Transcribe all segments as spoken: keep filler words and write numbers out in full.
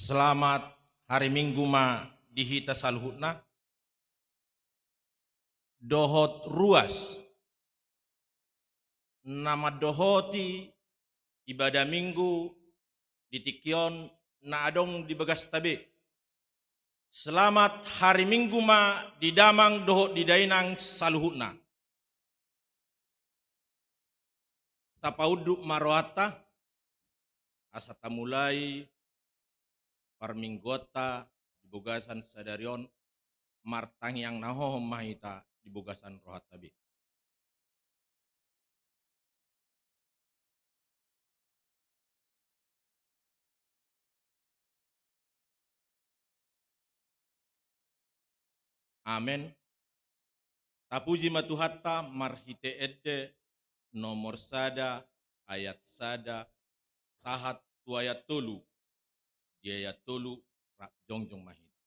Selamat hari Minggu ma di hita saluhutna. Dohot ruas na mandohoti ibadah Minggu di tingki on na adong di bagasta be. Selamat hari Minggu ma di damang dohot di dainang saluhutna. Tapaunduk ma rohanta, asa tamulai parmingguonta di bagasan sadari on, martangiang na hohom ma hita di bagasan rohanta be. Amen. Tapuji ma Tuhanta marhite ende nomor sada ayat sada sahat tu ayat tolu. Di ayat tolu rap jongjong ma hita.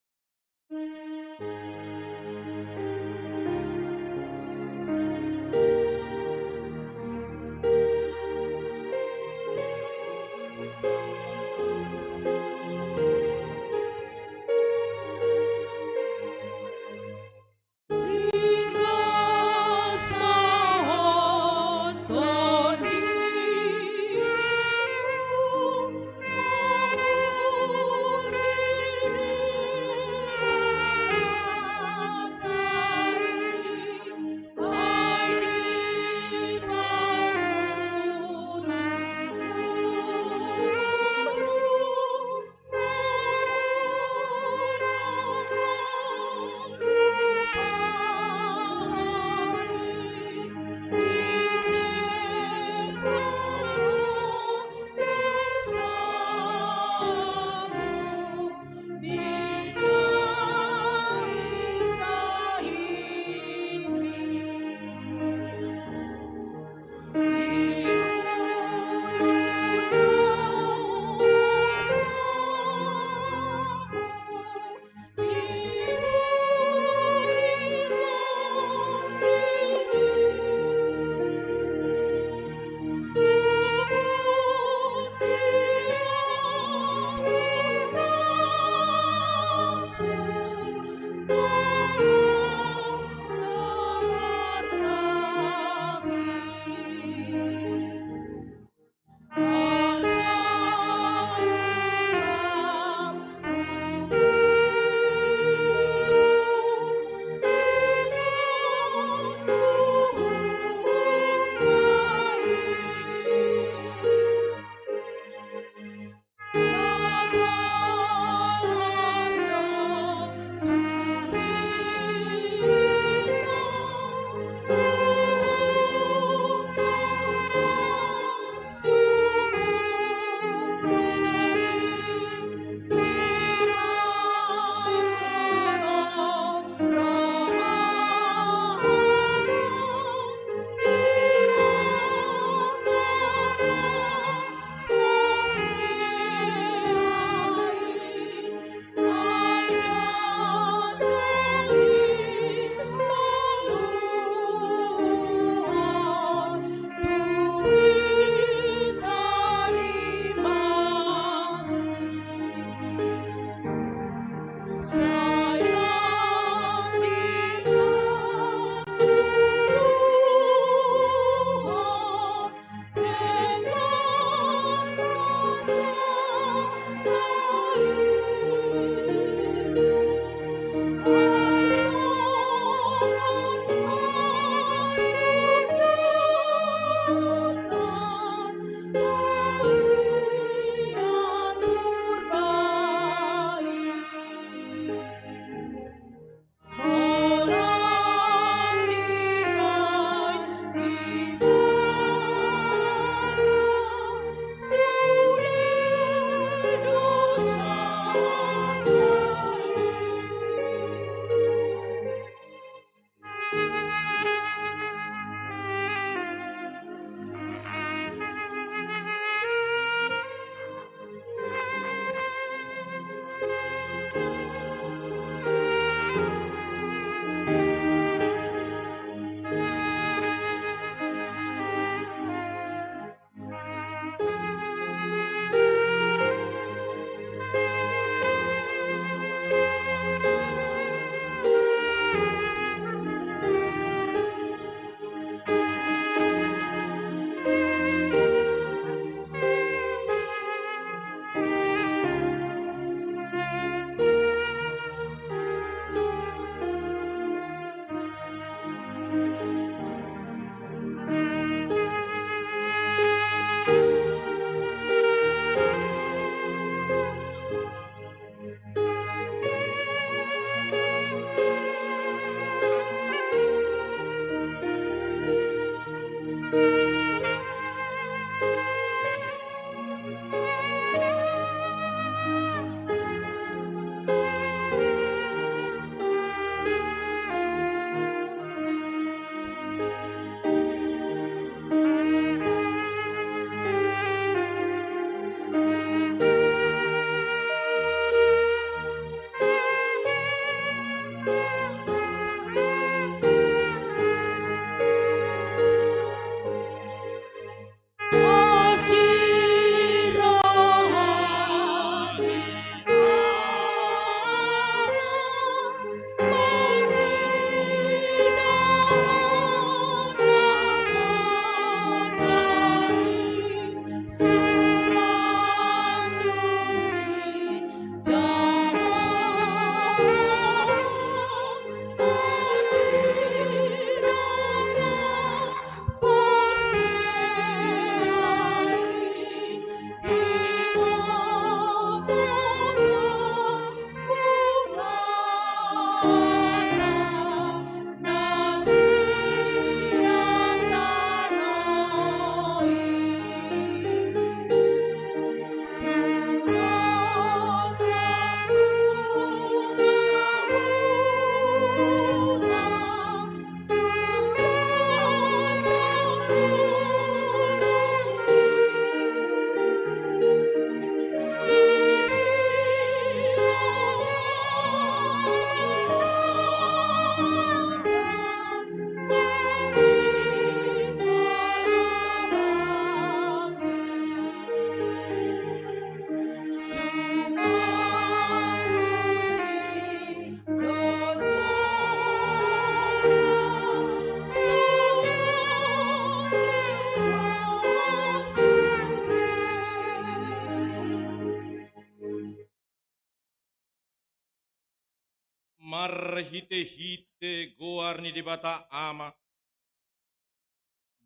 Marhite-hite goar ni Debata Ama,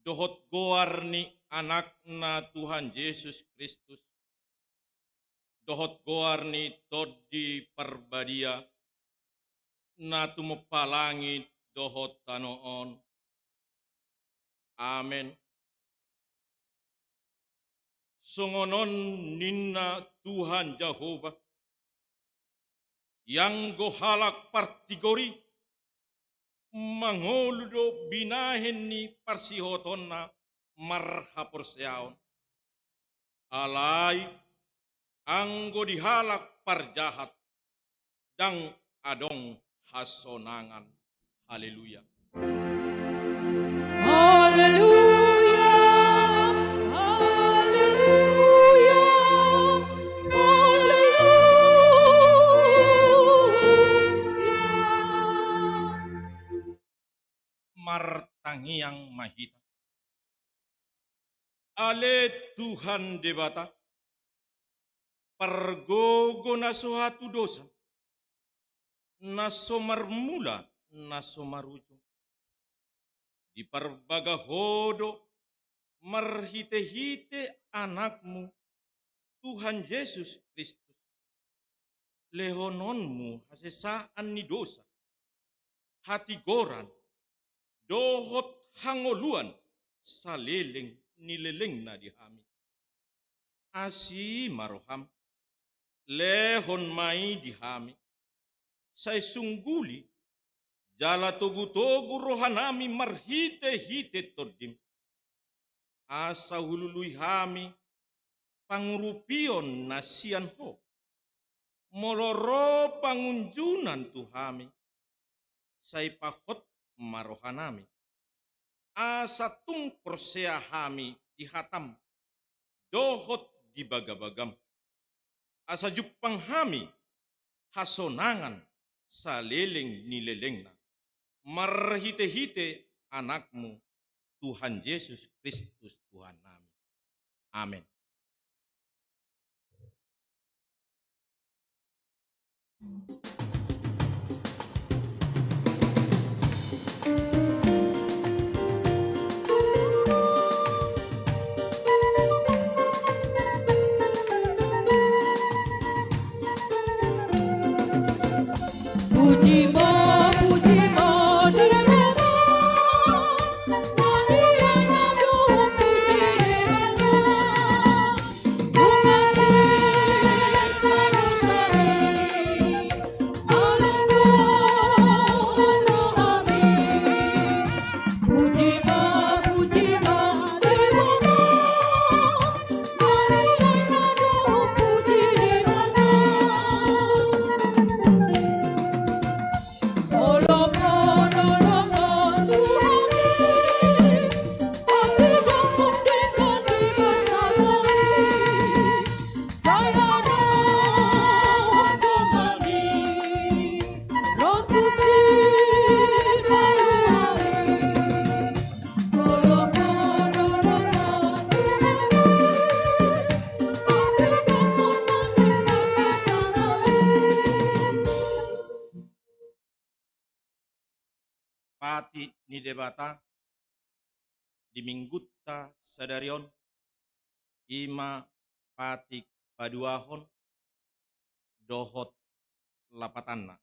dohot goar ni Anakna Tuhan Jesus Kristus, dohot goar ni Tondi Parbadia, na tumompa langit dohot tano on. Amen. Songon on ninna Tuhan Jahowa: Ianggo halak partigor i, mangolu do binahen ni parsihotonna marhaporseaon. Alai anggo di halak parjahat, ndang adong hasonangan. Haleluya. Haleluya, haleluya, haleluya. Martangiang ma hita. Ale Tuhan Debata, pargogo na so hatudosan, na so marmula, na so marujung. Diparbaga Ho do marhite-hite Anakmu, Tuhan Jesus Kristus, lehononmu hasesaan ni dosa, hatigoran, dohot hangoluan saleleng ni lelengna di hami. Asi ma roham, lehon ma i di hami, sai sungguli jala togu-togu rohanami marhite-hite Tondim, asa hulului hami pangurupion na sian Ho. Molo ro pangunjunan tu hami, sai pahot ma rohanami, asa tung porsea hami di hatam dohot di bagabagam, asa jumpang hami hasonangan saleleng ni lelengna, marhite-hite Anakmu, Tuhan Jesus Kristus, Tuhannami. Amen. Patik ni Debata di Minggunta sadari on, i ma patik paduahon dohot lapatanna.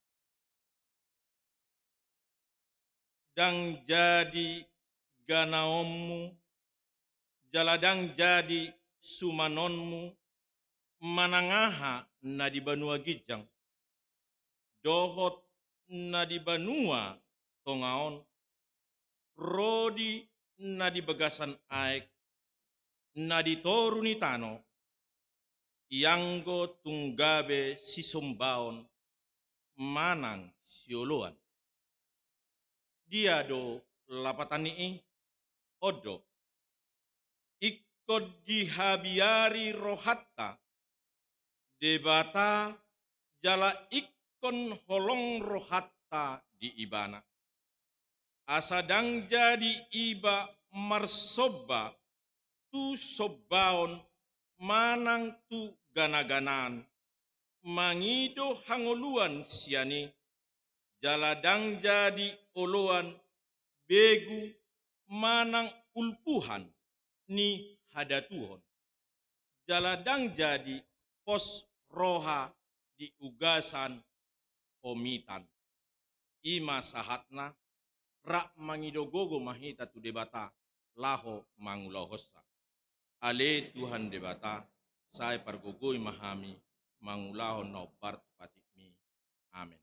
Ndang jadi ganaonmu, jala ndang jadi sumanonmu, manang aha na di banua ginjang, dohot na di banua tonga on, ro di na di bagasan aek, na di toru ni tano, ianggo tung gabe sisombaon manang sioloan. Dia do lapatan ni i? On do: Ingkon dihabiari rohanta Debata, jala ingkon holong rohanta di Ibana, asa ndang jadi iba marsomba tu sombaon manang tu ganaganaan, mangido hangoluan sian i, jala ndang jadi oloan begu manang ulpuhan ni hadatuhon, jala ndang jadi pos roha di ugasan homitan. I ma sahatna, rap mangido gogo ma hita tu Debata laho mangulahonsa. Ale Tuhan Debata, sai pargogoi ma hami mangulahon na hombar tu patikmi. Amen.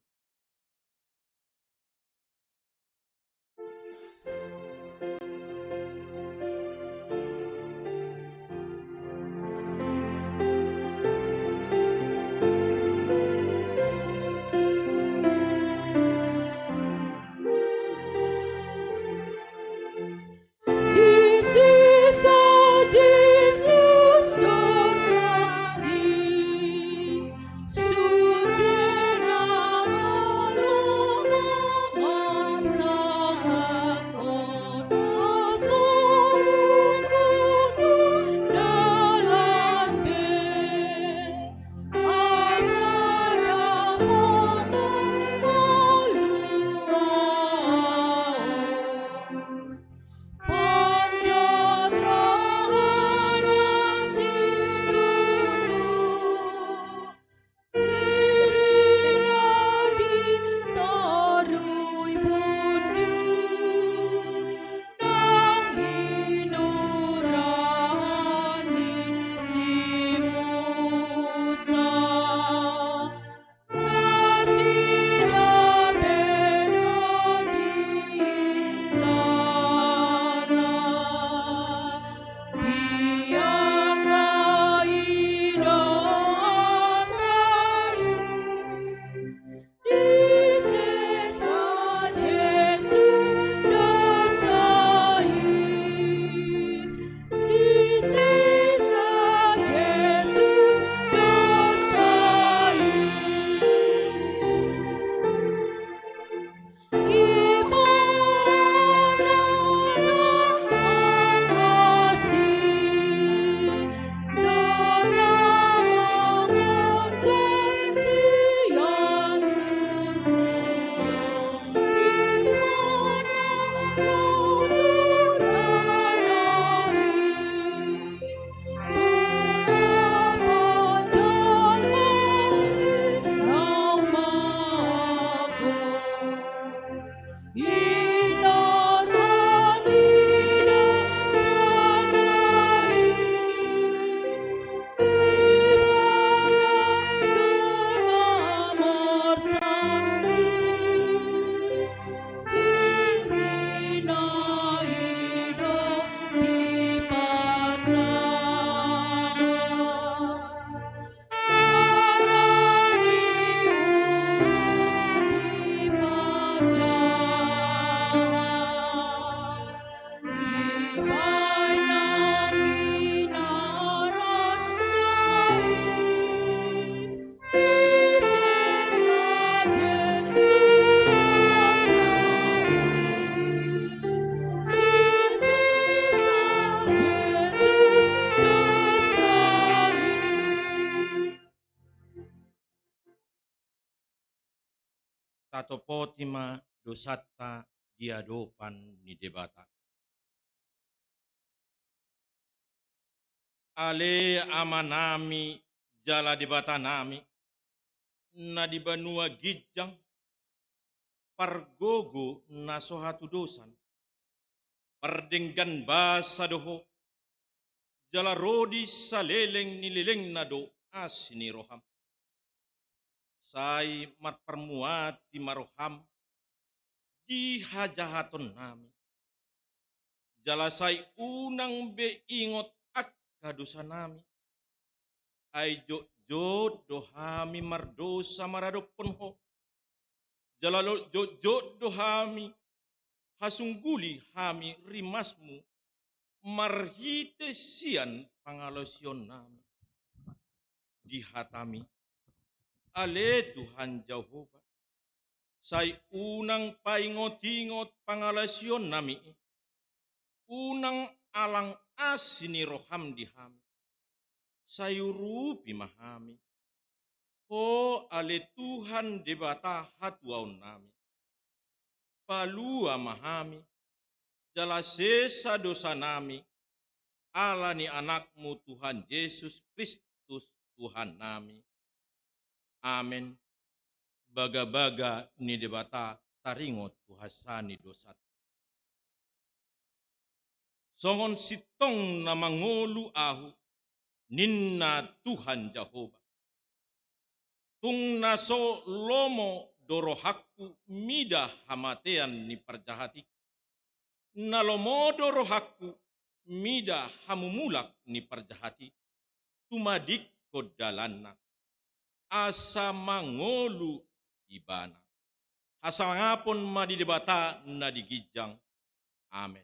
Tatopoti ma dosanta di adopan ni Debata. Ale Amanami jala Debatanami, na di banua ginjang, pargogo na so hatudosan, pardenggan basa do Ho, jala ro di saleleng ni lelengna do asi ni roham. Sai marparmuati ma roham di hajahatonnami, jala sai unang be ingot angka dosanami. Ai jotjot do hami mardosa maradophon Ho, jala lo-, jotjot do hami hasungguli hami rimasmu marhite sian pangalaosionnami. Di hatami, ale Tuhan Jahowa, sai unang paingotingot pangalaosionnami i, unang alang asi ni roham di hami. Sai urupi ma hami, Ho ale Tuhan Debata palua ma hami, jala sesa dosanami, ala ni Anakmu Tuhan Jesus Kristus Tuhannami. Amen. Bagabaga ni Debata taringot tu hasesaan ni dosa. Songon sintong na mangolu ahu, ninna Tuhan Jahowa. Tung na so lomo do rohangku mida hamatean ni parjahat i. Na lomo do rohangku mida hamumulak ni parjahat i, tumadingkon dalanna, asa mangolu ibana. Hasangapon ma di Debata na di ginjang. Amen.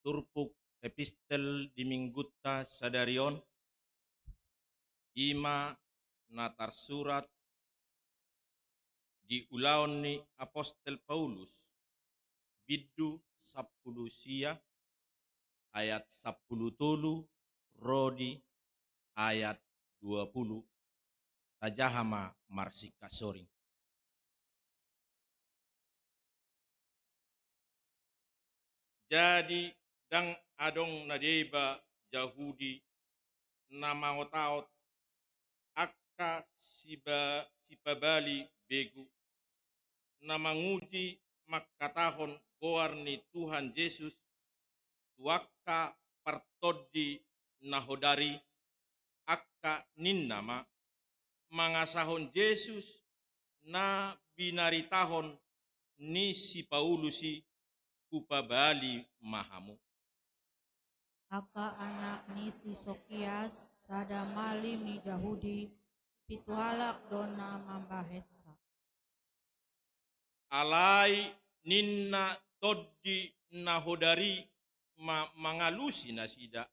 Turpuk epistel di minggunta sadari on, i ma na tarsurat di Ulaon ni Apostel Paulus, bindu sampulu sia, ayat sampulu tolu ro di ayat dua pulu. Tajaha ma marsingkat soring. Jadi, ndang adong na deba Jahudi na mangotaot angka siba-, sipabali begu, na manguji mangkatahon goar ni Tuhan Jesus tu angka partondi na hodari, angka ninna ma, mangasahon Jesus na binaritahon ni si Paulus i, hupabali ma hamu. Angka anak ni si Sokias, sada malim ni Jahudi, pitu halak do na mambahensa. Alai ninna tondi na hodari ma-, mangalusi nasida,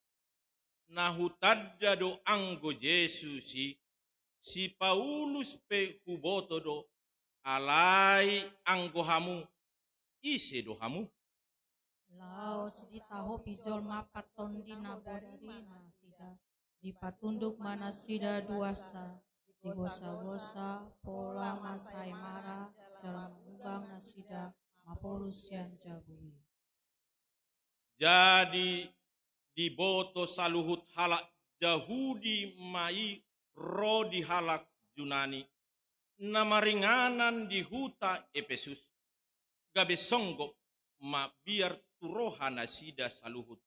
na hutanda do anggo Jesus i, si Paulus pe huboto do, alai anggo hamu, ise do hamu? Laos ditahopi jolma partondi na borngin nasida, dipatunduk ma nasida duansa, digosagosa, pola ma saemara, jala mangubang nasida, mapolus sian jabu i. Jadi diboto saluhut halak Jahudi ma i ro di halak Junani, na maringanan di huta Epesus, gabe songgop ma biar tu roha nasida saluhut.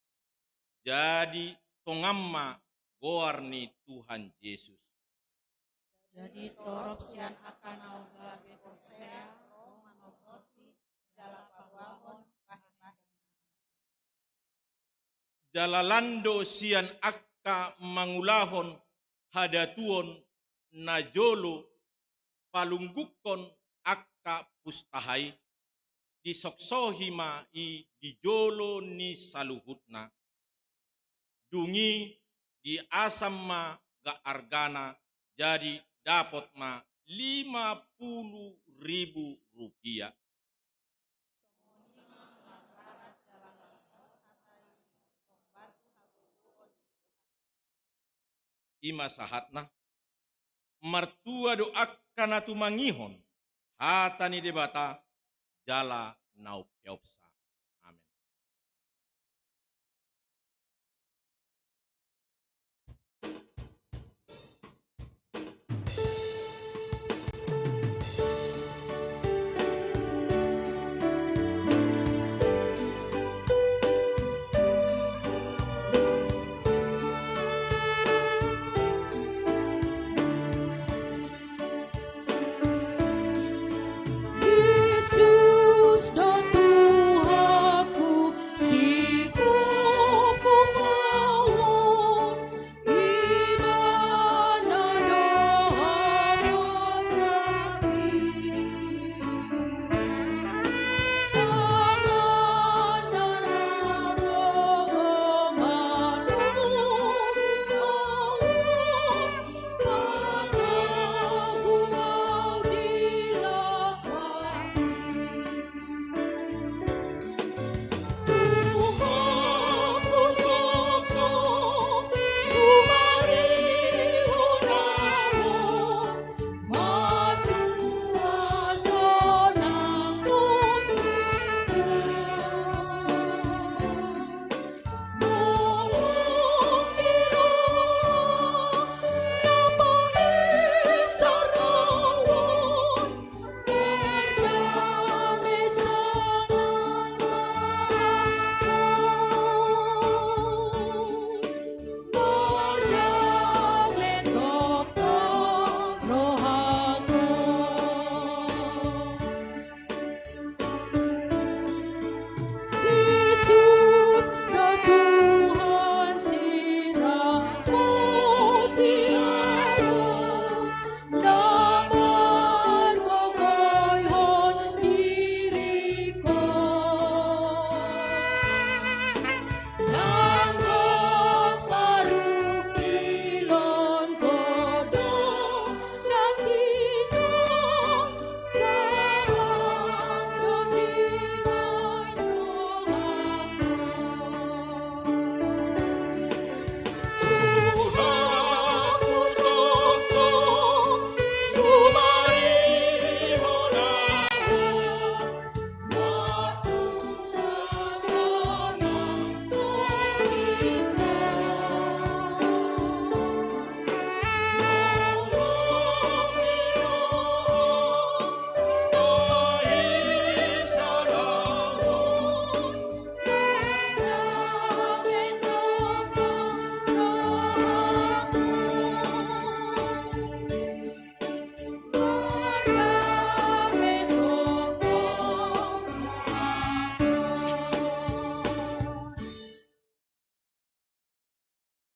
Jadi tongan ma goar ni Tuhan Jesus. Jadi torop sian angka na gabe porsea ro manongoti jala paboahon bahen-bahen. Jala lan do sian angka mangulahon hadatuon najolo palungguhon angka pustaha i, disoksohi ma i di jolo ni saluhutna. Dung i diasam ma ga argana, jadi dapot ma lima pulu ribu rupiah. I ma sahatna. Martua do angka na tumangihon hata ni Debata jala na umpeopsa. Amen. Jesus do Tuhanku, singkop humaon, Ibana do haposan.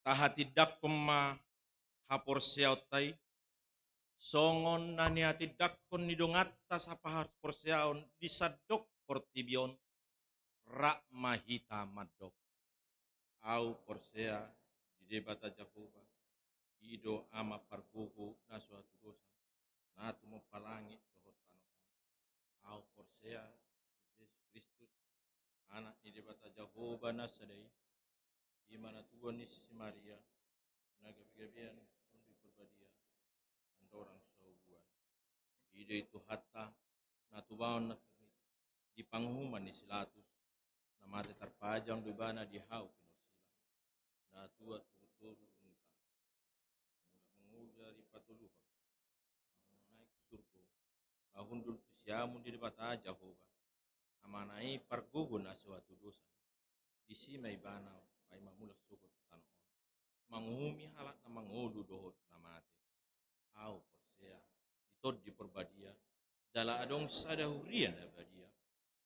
Tahatindangkon ma haporseaonta i, songon na nihatindangkon ni donganta sahaporseaon di sandok portibi on, rap ma hita mandok. Ahu porsea di Debata Jahowa, i do Ama pargogo na so hatudosan, na tumompa langit dohot tano on. Ahu porsea di Jesus Kristus, Anak ni Debata Jahowa na sada i, i ma na tubuan ni si Maria, na gabegabean Tondi Parbadia, andorang so hubuan. I do i Tuhanta, na tubaon na tumit di panguhuman ni si Latus, na mate tarpajang do ibana di hau pinarsilang, na tuat turuturu di muta. Mula mangolu di ari patoluhon, naeng tu surgo, laho hundul tu siamun ni Debata Jahowa, Amana i pargogo na so hatudosan. Disi ma ibana paima mulak sogot tu tano on, manguhumi halak na mangolu dohot na mate. Ahu porsea di Tondi Parbadia, jala adong sada huria na badia,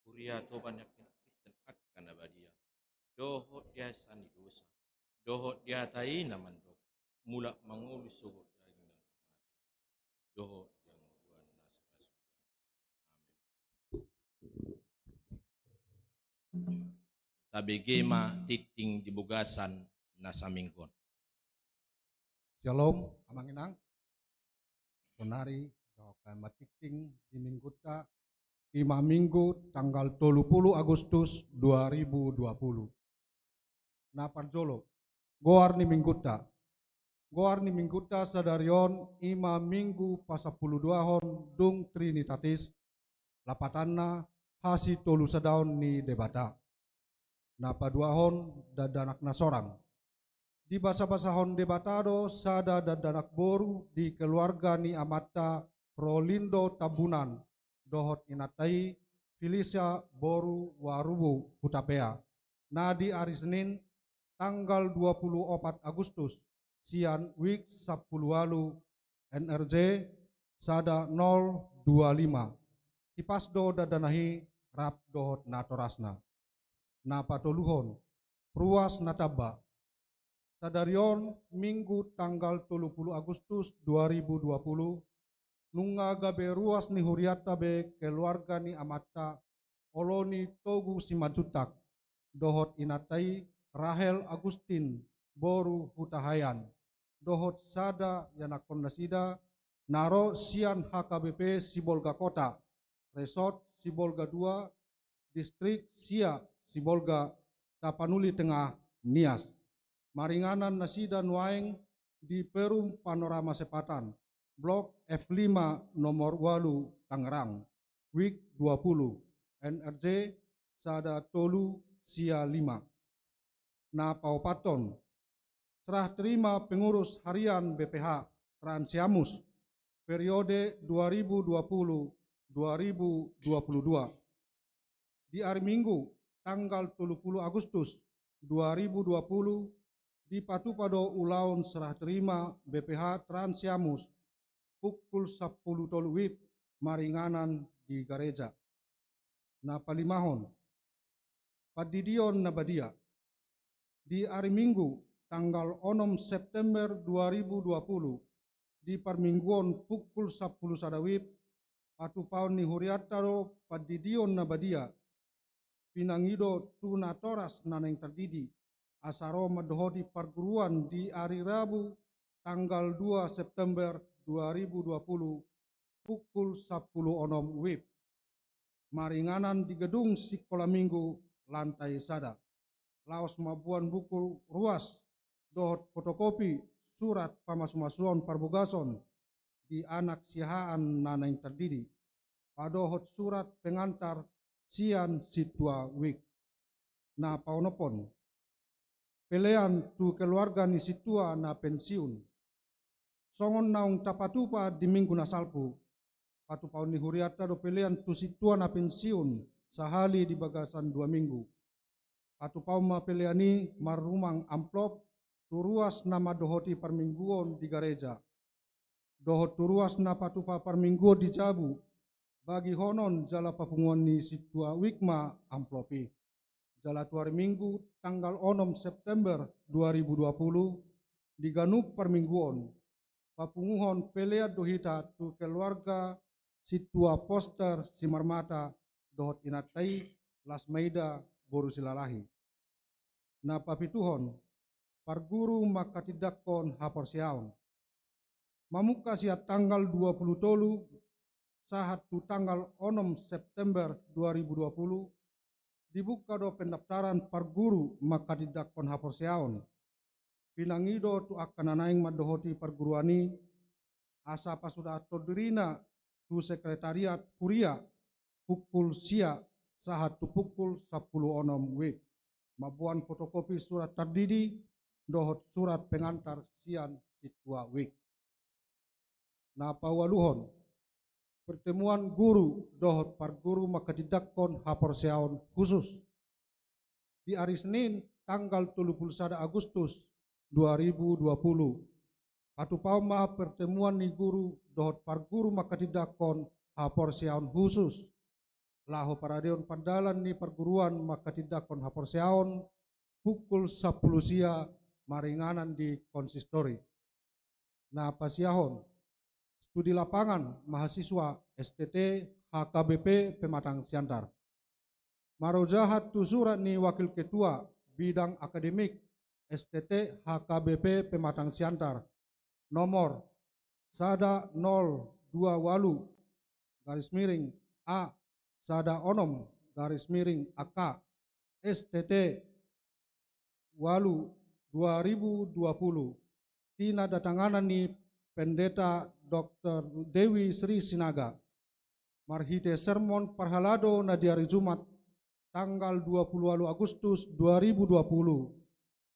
huria Toba ni angka Kristen angka na badia, dohot di hasesaan ni dosa, dohot di hata i na mandok, mulak mangolu sogot daging na mate, dohot di hangoluan na so hasuhuton. Amen. Tabege ma tingting di bagasan na saminggu on. Syalom, amang inang. Sonari, dohot ma tingting di minggunta, i ma minggu tanggal tolu pulu Agustus dua ribu dua pulu. Na parjolo, goar ni minggunta. Goar ni minggunta sadari on i ma minggu pasampuluduahon dung Trinitatis, lapatanna hasitolusadaon ni Debata. Na paduahon, dakdanak na sorang. Dibasabasahon Debata do sada dakdanak boru di keluarga ni amanta Rolindo Tambunan dohot inanta i Felicia boru Warubu Hutapea, na di ari Senin tanggal dua pulu opat Agustus sian wik sampulu ualu N R J sada nol dua lima. Hipas do dakdanak i rap dohot natorasna. Na patoluhon, ruas na tamba. Sadari on Minggu tanggal tolu pulu Agustus dua ribu dua puluh, nunga gabe ruas ni hurianta be keluarga ni amanta Oloni Togu Simanjuntak dohot inanta i Rahel Agustin boru Hutahaean dohot sada ianakhon nasida na ro sian H K B P Sibolga Kota, Resort Sibolga dua, Distrik sia Sibolga, Tapanuli Tengah, Nias. Maringanan nasida nuaeng di Perum Panorama Sepatan, Blok F lima nomor ualu, Tangerang, wik dua puluh, N R J sada tolu sia lima. Na paopathon, serah terima pengurus harian B P H Transiamus periode dua ribu dua puluh dua ribu dua puluh dua. Di ari Minggu tanggal tolu pulu Agustus dua ribu dua puluh, dipatupa do ulaon serah terima B P H Transiamus pukul sampulu tolu wib maringanan di gareja. Na palimahon, pandidion na badia. Di ari Minggu tanggal onom September dua ribu dua puluh, di parmingguon pukul sampulu sada wib, patupaon ni hurianta do pandidion na badia, pinangido tu natoras na naeng tardidi, asa ro mandohoti parguruan di ari Rabu tanggal dua September dua ribu dua puluh, pukul sampulu onom wib. Maringanan di gedung Sikola Minggu, lantai sada. Laos mamboan buku ruas dohot fotokopi surat pamasumasuon parbogason di anak siahaan na naeng tardidi, padohot surat pengantar sian sintua wik. Na paonomhon, pelean tu keluarga ni sintua na pensiun. Songon naung tapatupa di minggu na salpu, patupaon ni hurianta do pelean tu sintua na pensiun sahali di bagasan dua minggu. Patupaon ma pelean i marrumang amplop tu ruas na mandohoti parmingguon di gareja dohot tu ruas na patupa parmingguon di jabu, bagihonon jala papunguon ni sintua wik ma amplop i. Jala tu ari Minggu tanggal onom September dua ribu dua puluh, di ganup parmingguon, papunguhon pelean do hita tu keluarga sintua Poster Simarmata dohot inanta i Lasmaida boru Silalahi. Na papituhon, parguru manghatindanghon haporseaon. Mamungka sian tanggal dua pulu tolu sahat tu tanggal onom September dua ribu dua puluh, dibuka do pendaftaran parguru manghatindanghon haporseaon. Pinangido tu angka na naeng mandohoti parguruan i, asa pasudahanhon dirina tu sekretariat kuria pukul sia sahat tu pukul sampulu onom wib, mamboan fotokopi surat tardidi dohot surat pengantar sian sintua wik. Na paualuhon, pertemuan guru dohot parguru manghatindanghon haporseaon khusus. Di ari Senin tanggal tolu pulu sada Agustus dua ribu dua puluh, patupaon ma pertemuan ni guru dohot parguru manghatindanghon haporseaon khusus, laho paradehon pandalan ni parguruan manghatindanghon haporseaon pukul sampulu sia maringanan di konsistori. Na pasiahon, studi lapangan mahasiswa S T T H K B P Pematang Siantar. Marojahan tu surat ni wakil ketua bidang akademik S T T H K B P Pematang Siantar, nomor sada nol dua walu garis miring A sada onom garis miring A K S T T walu dua ribu dua puluh, tinandatanganan ni Pendeta Doktor Dewi Sri Sinaga. marhite sermon parhalado na di ari Jumat tanggal dua pulu ualu Agustus dua ribu dua pulu,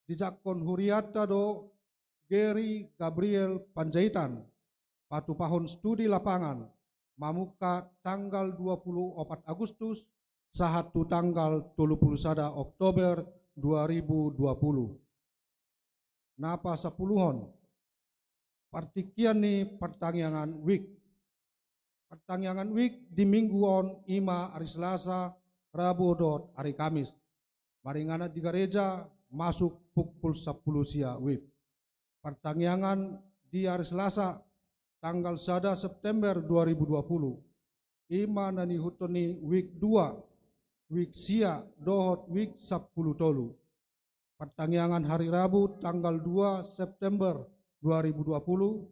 dijangkon hurianta do Gary Gabriel Panjaitan, patupahon studi lapangan, mamungka tanggal dua pulu opat Agustus sahat tu tanggal tolu pulu sada Oktober dua ribu dua pulu. Na pasampuluhon, partingkian ni partangiangan wijk. Partangiangan wijk di minggu on i ma ari Selasa, Rabu dohot ari Kamis. Maringanan di gareja masuk pukul sampulu sia wib. Partangiangan di ari Selasa tanggal sada September dua ribu dua pulu, i ma na niihuthon ni wijk dua, wijk sia dohot wijk sampulu tolu. Partangiangan hari Rabu tanggal dua September dua ribu dua pulu,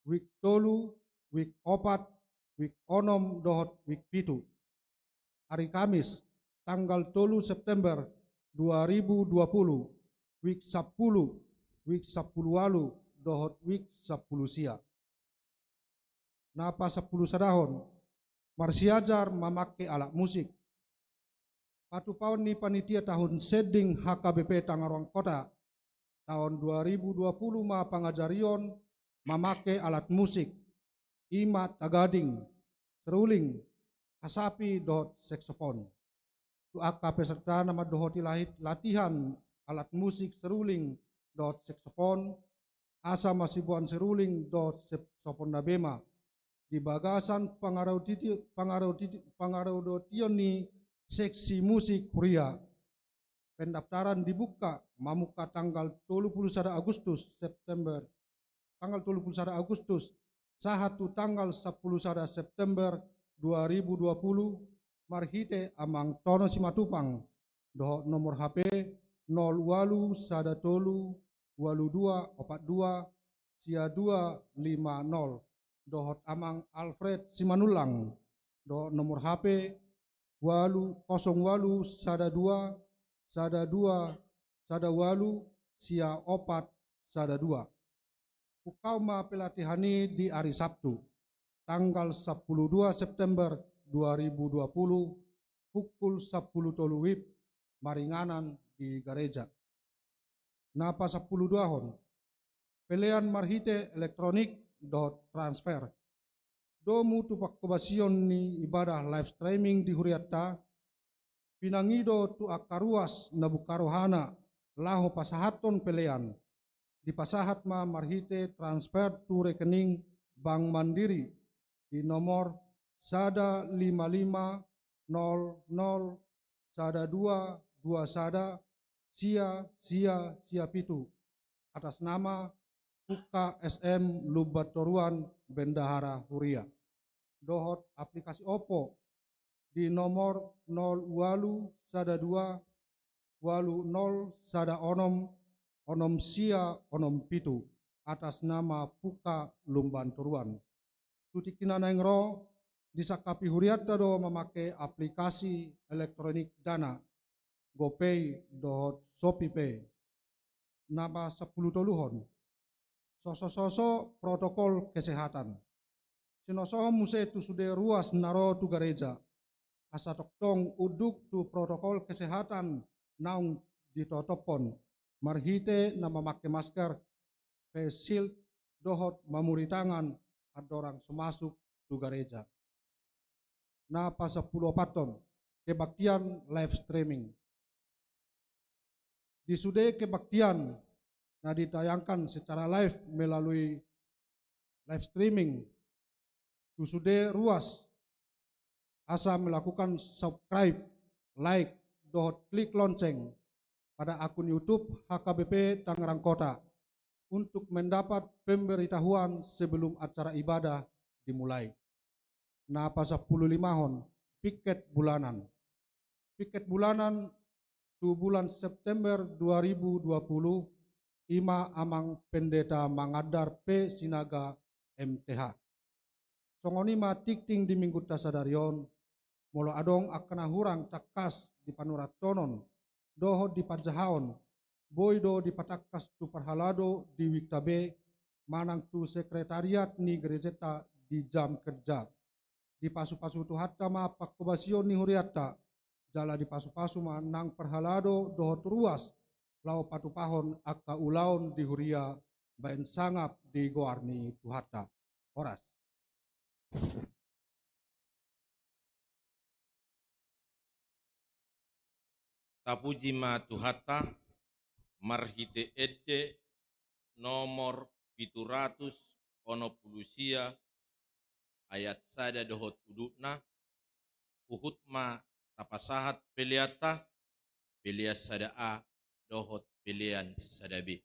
wijk tolu, wijk opat, wijk onom dohot wijk pitu. Ari Kamis tanggal tolu September dua ribu dua pulu, wijk sampulu, wijk sampulu ualu dohot wijk sampulu sia. Na pasampulu sadahon, marsiajar mamangke alat musik. Patupaon ni panitia tahun sending H K B P Tangerang Kota, tahun dua ribu dua pulu ma pangajarion mamangke alat musik, i ma tagading, seruling, hasapi dohot seksopon. Tu angka peserta na mandohoti lahit latihan alat musik seruling dohot seksopon, asa masiboan seruling dohot seksopon na bema di bagasan pangarauti-, pangarauti-, pangaradotion ni seksi musik huria. Pendaftaran dibuka mamungka tanggal tolu pulu sada Agustus, September, tanggal tolu pulu sada Agustus sahat tu tanggal sampulu sada September dua ribu dua pulu, marhite Amang Tono Simatupang dohot nomor H P nol ualu sada tolu ualu dua opat dua sia dua lima nol, dohot Amang Alfred Simanullang dohot nomor H P ualu kosong ualu sada dua sada dua sada ualu sia opat sada dua. Pungkaon ma pelatihan i di ari Sabtu, tanggal sampulu dua September dua ribu dua pulu, pukul sampulu tolu wib, maringanan di gareja. Na pasampulu duahon, pelean marhite elektronik dohot transfer. Domu tu panghobasion ni ibadah live streaming di hurianta, pinangido tu angka ruas na bungka rohana laho pasahathon pelean, dipasahat ma marhite transfer tu rekening Bank Mandiri di nomor sada lima lima nol nol sada dua dua sada sia sia sia pitu, atas nama Pungka S M Lumban Toruan, Bendahara Huria. Dohot aplikasi Oppo di nomor nol ualu sada dua ualu nol sada onom onom sia onom pitu, atas nama Pungka Lumban Toruan. Tu tingki na naeng ro, disangkapi hurianta do mamangke aplikasi elektronik Dana, GoPay dohot ShopeePay. Na pasampulu toluhon, sosososo protokol kesehatan. Sinosohon muse tu sude ruas na ro tu gareja, asa tongtong unduk tu protokol kesehatan naung ditotophon, marhite na mamangke masker, face shield, dohot mamuri tangan andorang so masuk tu gareja. Na pasampulu opathon, kebaktian live streaming. Di sude kebaktian na ditayangkan secara live melalui live streaming tu sude ruas, asa melakukan subscribe, like, dohot klik lonceng pada akun YouTube H K B P Tangerang Kota untuk mendapat pemberitahuan sebelum acara ibadah dimulai. Na pasampulu limahon, piket bulanan. Piket bulanan tu bulan September dua ribu dua puluh, i ma Amang Pendeta Mangandar P Sinaga, M T H. Songon i ma tingting di minggunta sadari on, molo adong angka na hurang tangkas di panurathonon dohot di panjahaon, boi do dipatangkas tu parhalado di wikta be manang tu sekretariat ni gerejanta di jam kerja. Dipasupasu Tuhanta ma panghobasion ni hurianta, jala dipasupasu ma nang parhalado dohot ruas, laho patupahon angka ulaon di huria baen sangap di goar ni Tuhanta. Horas. Tapuji ma Tuhanta, marhite ende nomor pitu ratus onom pulu sia, ayat sada dohot udutna, huhut ma tapasahat peleanta, pelean sada A dohot pelean sada B.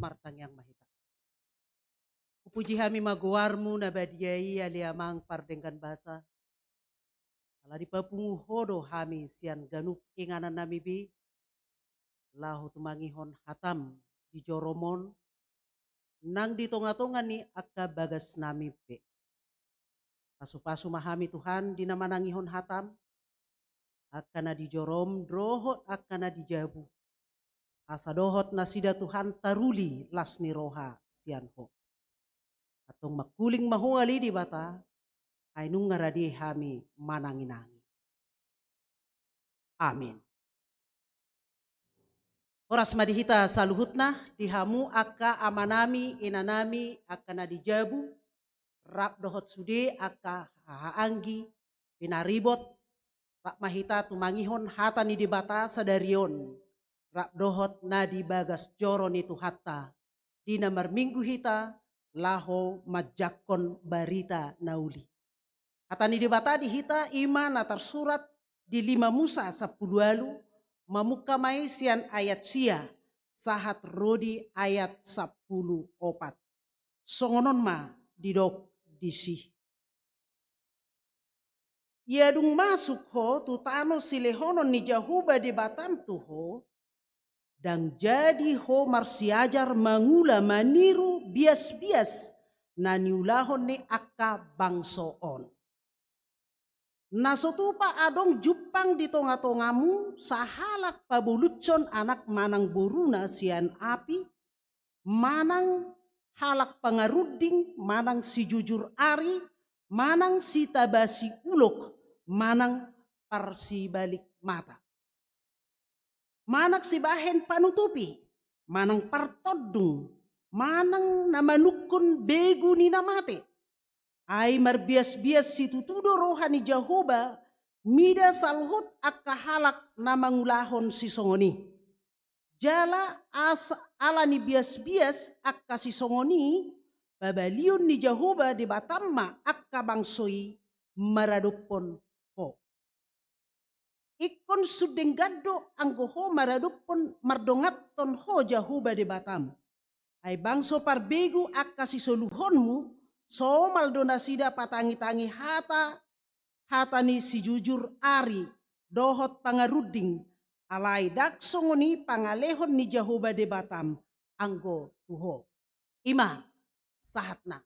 Martangiang ma hita. Hupuji hami ma goarmu na badia i, ale Amang pardenggan basa. Ala dipapungu Ho do hami sian ganup inganan nami be, laho tumangihon hatam di jorom on, nang di tonga-tonga ni angka bagas nami be. Pasupasu ma hami Tuhan di na manangihon hatam, angka na di jorom dohot angka na di jabu. Asa dohot nasida Tuhan taruli las ni roha sian Ho. Antong mangkuling ma Ho ale Debata, ai nunga rade hami manangi-nangi. Amin. Horas ma di hita saluhutna, di hamu angka amanami, inanami, angka na di jabu, rap dohot sude angka hahaanggi, pinaribot, Rap ma hita tumangihon hata ni Debata sadari on, rap dohot na di bagas joro ni Tuhanta, di na marminggu hita laho manjangkon barita na uli. Hata ni Debata di hita i ma na tarsurat di lima Musa sampulu ualu, mamungka ma i sian ayat sia sahat ro di ayat sampulu opat. Songon on ma didok disi. Ia dung masuk ho tu tano silehonon ni Jahowa Debatam tu ho, ndang jadi ho marsiajar mangula maniru bias-bias na niulahon ni angka bangso on. Na so tupa adong jumpang di tonga-tongamu sahalak pabolushon anak manang boruna sian api, manang halak pangarunding, manang sijujur ari, manang sitabasi ulok, manang parsibalik mata, manang sibahen panutupi, manang partondung, manang na manungkun begu ni na mate. Ai marbias-bias situtu do roha ni Jahowa mida saluhut angka halak na mangulahon sisongon i. Jala asa ala ni bias-bias angka sisongon i, pabalion ni Jahowa Debatam ma angka bangso i maradophon ho. Ingkon sun denggan do anggo ho maradophon mardonganhon ho Jahowa Debatam. Ai bangso parbegu angka sisoluhonmu, somal do nasida patangi-tangi hata, hata ni sijujur ari, dohot pangarunding, alai ndang songon i pangalehon ni Jahowa Debatam anggo tu ho. I ma sahatna.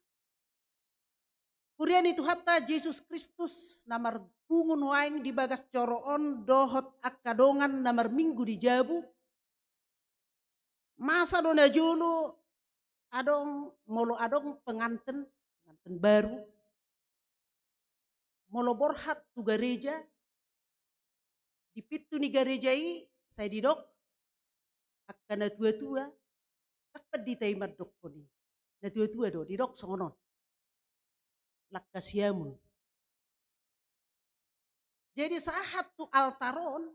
Huria ni Tuhanta Jesus Kristus na marpungu nuaeng di bagas joro on dohot angka dongan na marminggu di jabu. Masa do na jolo adong, molo adong penganten, penganten baru, molo borhat tu gareja, di pintu ni gareja i sai didok angka na tua-tua, rap pandita i mandokkon i. Na tua-tua do didok songon on. Langka siamun. Jadi sahat tu altar on,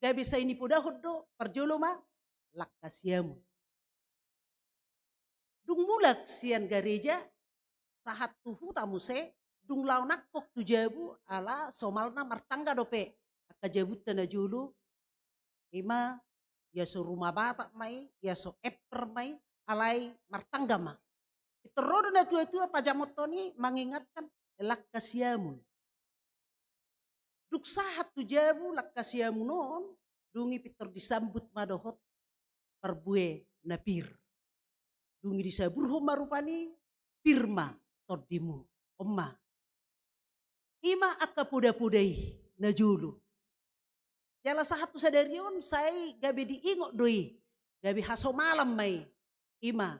gabe sai nipodahon do, parjolo ma langka siamun. Dung mulak sian gareja, sahat tu huta muse, dung laho nangkok tu jabu, ala somalna martangga dope angka jabunta na jolo, i ma, ia so ruma Batak ma i, ia so emper ma i, alai martangga ma. Pintor ro do na tua-tua pajamothon i mangingatkan, langka siamun. Dung sahat tu jabu langka siamun on, dung i pintor disambut ma dohot parbue na pir. Dung i disaburhon ma rupani, pir ma tondimu. On ma. I ma angka poda-poda i na jolo. Jala sahat tu sadari on sai gabe diingot do i, gabe hasomalan ma i. I ma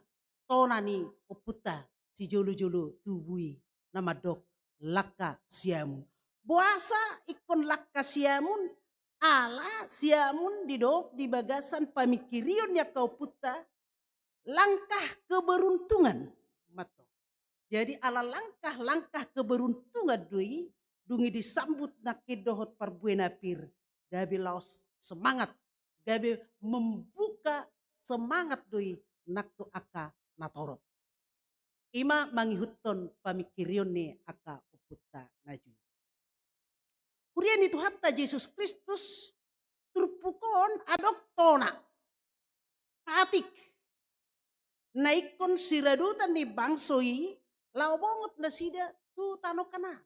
tona ni ompunta sijolo-jolo tubu i na mandok langka siamun. Boasa ingkon langka siamun? Ala siamun didok di bagasan pamingkirion ni angka ompunta, langkah keberuntungan. Mato. Jadi ala langkah-langkah keberuntungan do i, dung i disambut nangkin dohot parbue na pir, gabe laos semangat, gabe membuka semangat do i nang tu angka na torop. I ma mangihuthon pamingkirion ni angka ompunta na jolo. Huria ni Tuhanta Jesus Kristus, turpuk on adong tona, patik, na ingkon siradotan ni bangso i laho bongot nasida tu tano Kanaan.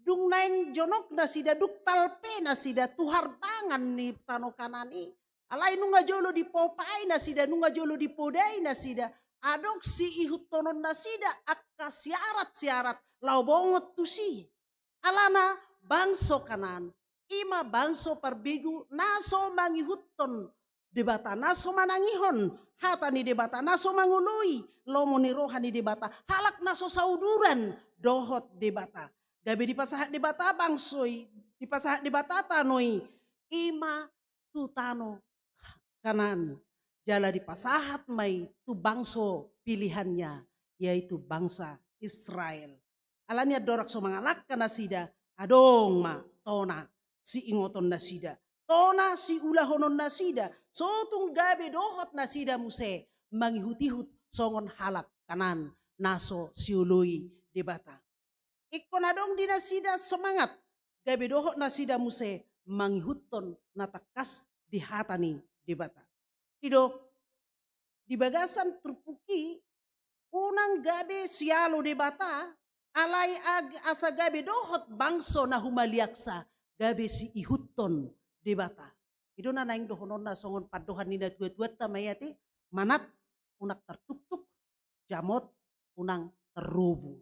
Dung naeng jonok nasida, dung talpe nasida tu harbangan ni tano Kanaan i, alai nunga jolo dipopai nasida, nunga jolo dipodai nasida, adong siihuthononnasida angka syarat-syarat laho bongot tusi. Alana bangso Kanaan i ma bangso parbegu na so mangihuthon Debata, na so manangihon hata ni Debata, na so mangoloi lomo ni roha ni Debata, halak na so sauduran dohot Debata. Gabe dipasahat Debata bangso i, dipasahat Debata tano i, i ma tu tano Kanaan. Jala dipasahat ma i tu bangso pilihannya, yaitu bangsa Israel. Alani andorang so mangalangka nasida, adong ma tona siingoton nasida, tona siulahonon nasida, so tung gabe dohot nasida muse mangihut-ihut songon halak Kanaan na so sioloi Debata. Ingkon adong di nasida semangat, gabe dohot nasida muse mangihuthon na tangkas di hata ni Debata. Didok, di bagasan turpuk i, unang gabe sialo Debata, alai ag-, asa gabe dohot bangso na humaliangsa, gabe siihuthon Debata. I do na naeng dohononna songon pandohan ni natua-tuanta ma i ate, manat unang tartuktuk, jamot unang tarrobung.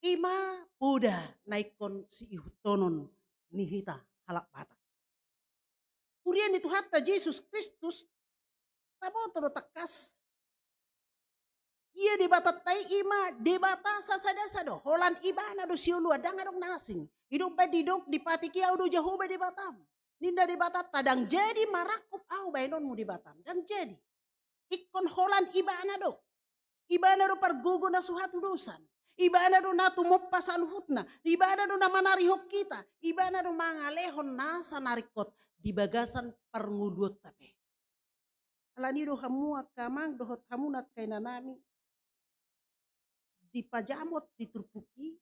I ma poda na ingkon siihuthon ni hita halak Batak. Huria ni Tuhanta Jesus Kristus, taboto do tangkas. Ia Debatanta i, i ma Debata sasada-sada, holan Ibana do sioloan, ndang adong na asing. I do umbahen didok, dipatik i, Ahu do Jahowa Debatam. Ninna Debatanta, ndang jadi marangkup Ahu bahenonmu Debatam. Ndang jadi. Ingkon holan Ibana do. Ibana do pargogo na so hatudosan. Ibana do na tumompa saluhutna. Ibana do na manarihon hita. Ibana do mangalehon nasa na ringkot di bagasan parngoluonta pe. Alani do hamu angka amang dohot hamu na angka inanami, dipajamot di turpuk i,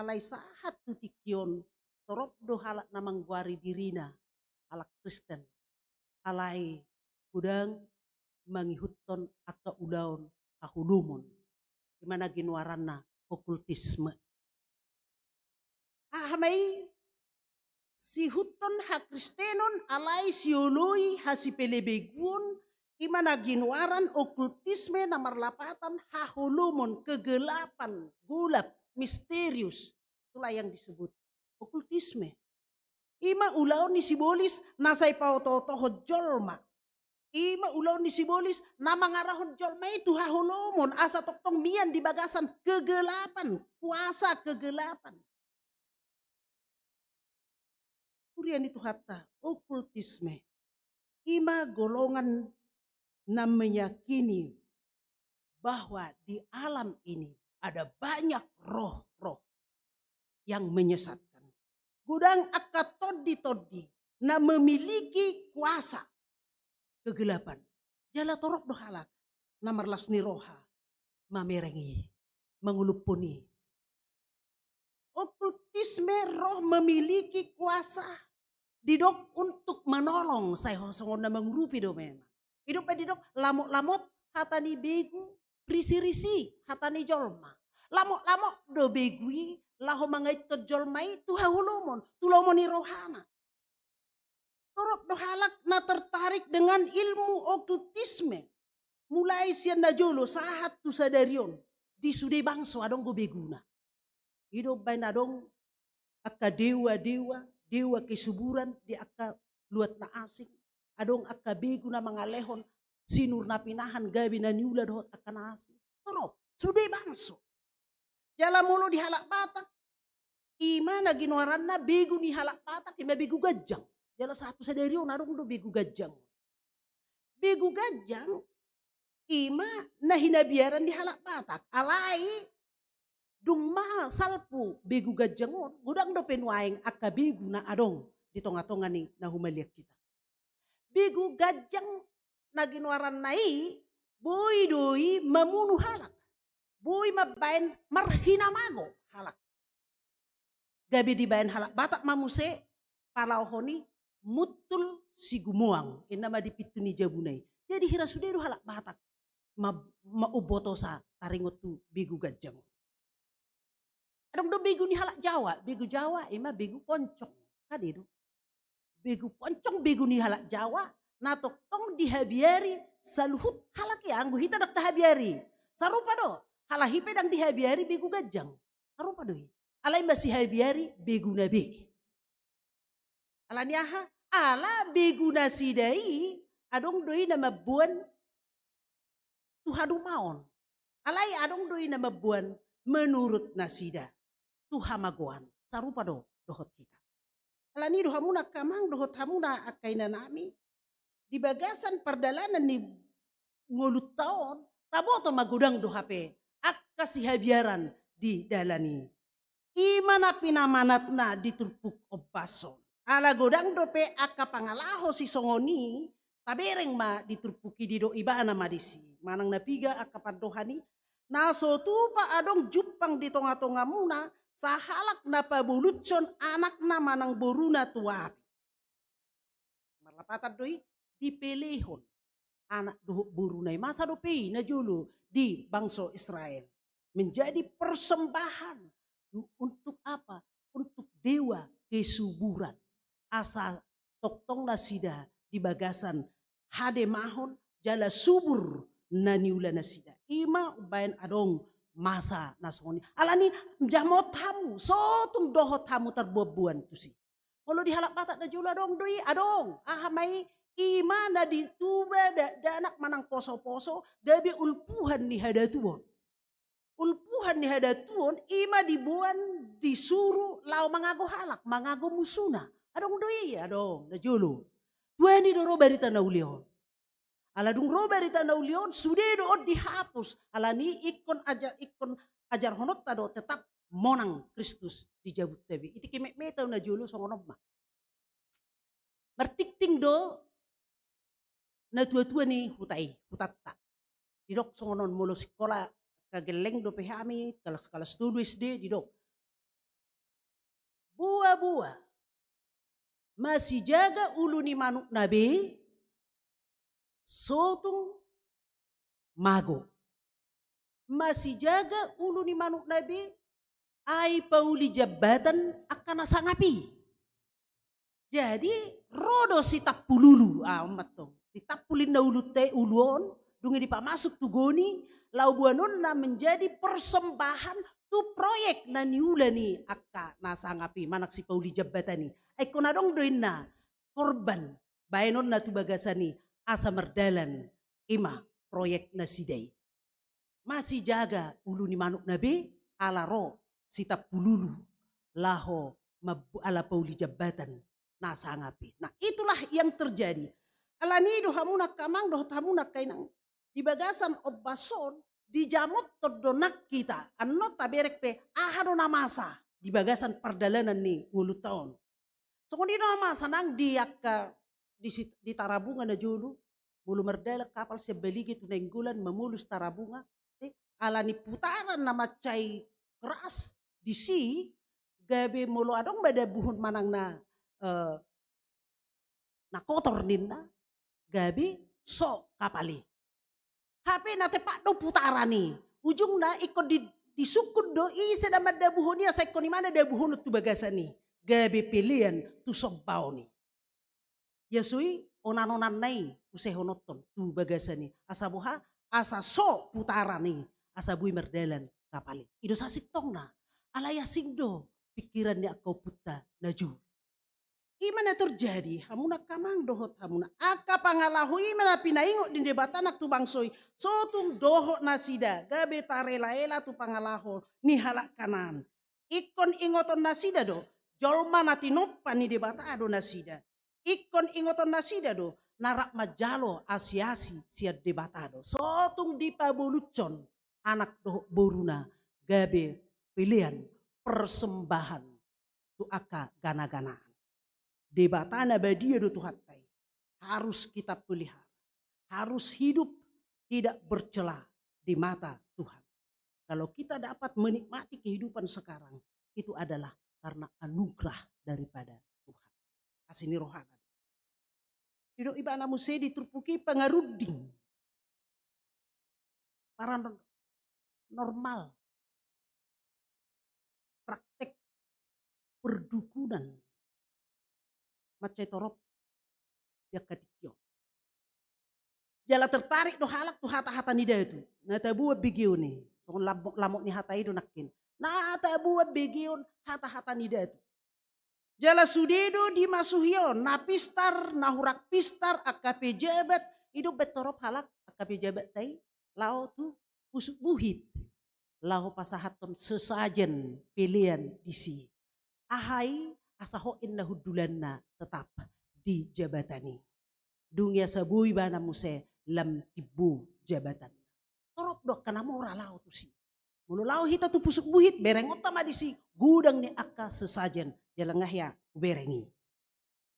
alai sahat tu tingki on, torop do halak na manggoari dirina halak Kristen, alai godang mangihuthon angka ulaon haholomon, i ma na ginoaranna okultisme. Aha ma i? Siihuthon hakristenon alai sioloi hasipelebeguon, i ma na ginoaran okultisme, na marlapatan haholomon, kegelapan, golap, misterius. Itulah yang disebut okultisme. I ma ulaon ni sibolis na sai paoto-otohon jolma. I ma ulaon ni sibolis na mangarahon jolma i tu haholomon, asa tongtong mian di bagasan kegelapan, kuasa kegelapan. Huria ni Tuhanta, okultisme i ma golongan na meyakini bahwa di alam ini ada banyak roh-roh yang menyesatkan. Godang angka tondi-tondi na memiliki kuasa kegelapan. Jala torop do halak na marlas ni roha mamereng i, manguluphon i. Okultisme roh memiliki kuasa, didok untuk menolong, sai ho-, songon na mangurupi do memang. I do umbahen didok, lamot-lamot hata ni begu, risi-risi hata ni jolma. Lamot-lamot do begu i laho mangaithon jolma i tu haholomon, tu lomo ni rohana. Torop do halak na tertarik dengan ilmu okultisme, mulai sian na jolo sahat tu sadari on. Di sude bangso adong do beguna. I do umbahen adong angka dewa-dewa, dewa kesuburan di angka luat na asing. Adong angka begu na mangalehon sinur na pinahan gabe na niula dohot angka na asing. Torop, sude bangso. Jala molo di halak Batak, i ma na ginoaranna begu ni halak Batak, i ma begu ganjang. Jala sahat tu sadari on adong do begu ganjang. Begu ganjang i ma na hinabiaran ni halak Batak. Alai dung ma salpu begu ganjang on, godang dope nuaeng angka begu na adong di tonga-tonga ni na humaliang hita. Begu ganjang na ginoaranna i, boi do i mamunu halak. Boi mambaen marhinamago halak. Gabe dibaen halak Batak ma muse palaohon i Muntul Sigumoang, inna ma di pintu ni jabuna i. Jadi hira sude do halak Batak ma, ma umbotosa taringot tu begu ganjang. Adong do begu ni halak Jawa, begu Jawa i ma begu poncong. Kade do. Begu poncong, begu ni halak Jawa, na tongtong dihabiari saluhut halak i, anggo hita ndang tahabiari. Sarupa do, halak i pe ndang dihabiari begu ganjang. Sarupa do i. Alai masihabiari beguna be. Alani aha? Ala begu nasida i adong do i na mamboan tu hadumaon. Alai adong do i na mamboan menurut nasida tu hamagoan. Sarupa do dohot hita. Alani do hamu na angka amang dohot hamu na angka inanami, di bagasan pardalanan ni ngolunta on, taboto ma godang do hape angka sihabiaran di dalan i. I ma na pinamanatna di turpuk ombas on. Ala godang dope angka pangalaho sisongon i, tabereng ma di turpuk i, didok ibana ma disi. Manang na piga angka pandohan i, na so tupa adong jumpang di tongatongamuna, sahalak na pabolushon anakna manang boruna tu api. Marlapatan do i, dipelehon anak dohot boruna i. Masa dope i najolo di bangso Israel menjadi persembahan untuk apa? Untuk dewa kesuburan. Asa tongtong nasida di bagasan hademahon jala subur na niula nasida. I ma umbaen adong masa na songon i. Alani jamot hamu, so tung dohot hamu tarboanboan tusi. Molo di halak Batak najolo adong do i, adong. Aha ma i? I ma na dituba dakdanak manang posoposo, gabe ulpuhan ni hadatuon. Ulpuhan ni hadatuon, i ma diboan, disuru laho mangago halak, mangago musuna. Adong do i, adong, najolo. Tuani do ro barita na uli on. Ala dung ro barita na uli on, sude do on dihapus. Alani ingkon aja-, ingkon ajarhononta do tetap monang Kristus di jabunta be. I tingki metmet au najolo songon on ma. Martingting do natuatua ni huta i, hutanta. Didok songon on, molo sikola angka gelleng dope hami, kalas-kalas tolu S D, didok: Boaboa, masijaga ulu ni manukna be, so tung mago. Masijaga ulu ni manukna be, ai pauli jambatan angka na sangap i. Jadi, ro do sitampul ulu, ah, on mantong. Ditampul inna ulunta i, ulu on, dung i dipamasuk tu goni, laho boanonna menjadi persembahan tu proyek na niula ni angka na sangap i, manang sipauli jambatan i. Ai ingkon adong do inna korban baenonna tu bagasan i, asa mardalan, i ma proyek nasida i. Masijaga ulu ni manukna be, ala ro sitampul ulu, laho mambu-, ala pauli jambatan na sangap i. Nah, itulah yang terjadi. Alani do hamuna angka amang dohot hamuna angka inang, di bagasan ombas on, dijamothon do nang hita. Annon taberek pe, aha do na masa di bagasan pardalanan ni ngolunta on. Songon i do na masa nang di angka di si-, di Tarabunga najolo, molo mardalan kapal sian Balige tu Nainggolan mamolus Tarabunga, eh, alani putaran na mansai keras disi, gabe molo adong ma dabuhon manang na, eh, na kotor ninna, gabe so kapal i. Hape na tepat do putaran i. Ujungna ingkon di, disungkun do ise na mandabuhon i, asa ingkon i ma na dabuhon tu bagasan i. Gabe pelean tu sombaon i. Ia so i onan-onanna i usehononhon tu bagasan i. Asa boha, asa so putaran i, asa boi mardalan kapal i. I do sasintongna. Alai asing do pingkiran ni angka ompunta najolo. I ma na terjadi, hamuna angka amang dohot hamuna. Angka pangalaho i ma na pinaingot ni Debata nang tu bangso i. So tung dohot nasida, gabe tarelaela tu pangalaho ni halak Kanaan. Ingkon ingoton nasida do, jolma na tinompa ni Debata do nasida. Ingkon ingoton nasida do, na rap manjalo asiasi sian Debata do. So tung dipabolushon anak dohot boruna, gabe pelean, persembahan tu angka ganaganaan. Debata na badia do Tuhanta i. Harus kita pelihara. Harus hidup tidak bercela di mata Tuhan. Kalau kita dapat menikmati kehidupan sekarang, itu adalah karena anugerah daripada Tuhan. Asi ni rohana. Didok ibana muse di turpuk i pangarunding. Paranormal. Praktek perdukunan. Mansai torop di angka tingki on. Jala tertarik do halak tu hata-hata ni datu. Na taboan begeon i. Songon lamok, lamok ni hata i do nangkin. Na taboan begeon hata-hata ni datu. Jala sude do dimasuhi on, na pistar, na hurang pistar, angka pejabat, i do umbaen torop halak, angka pejabatta i, laho tu Pusuk Buhit, laho pasahathon sesajen pelean disi. Aha i, asa hot inna hundulanna tetap di jabatan i. Dung i asa boi ibana muse lam timbo jabatan. Torop do angka na mora laho tusi. Molo laho hita tu Pusuk Buhit, berengonta ma disi godang ni angka sesajen, jala nga hea hubereng i.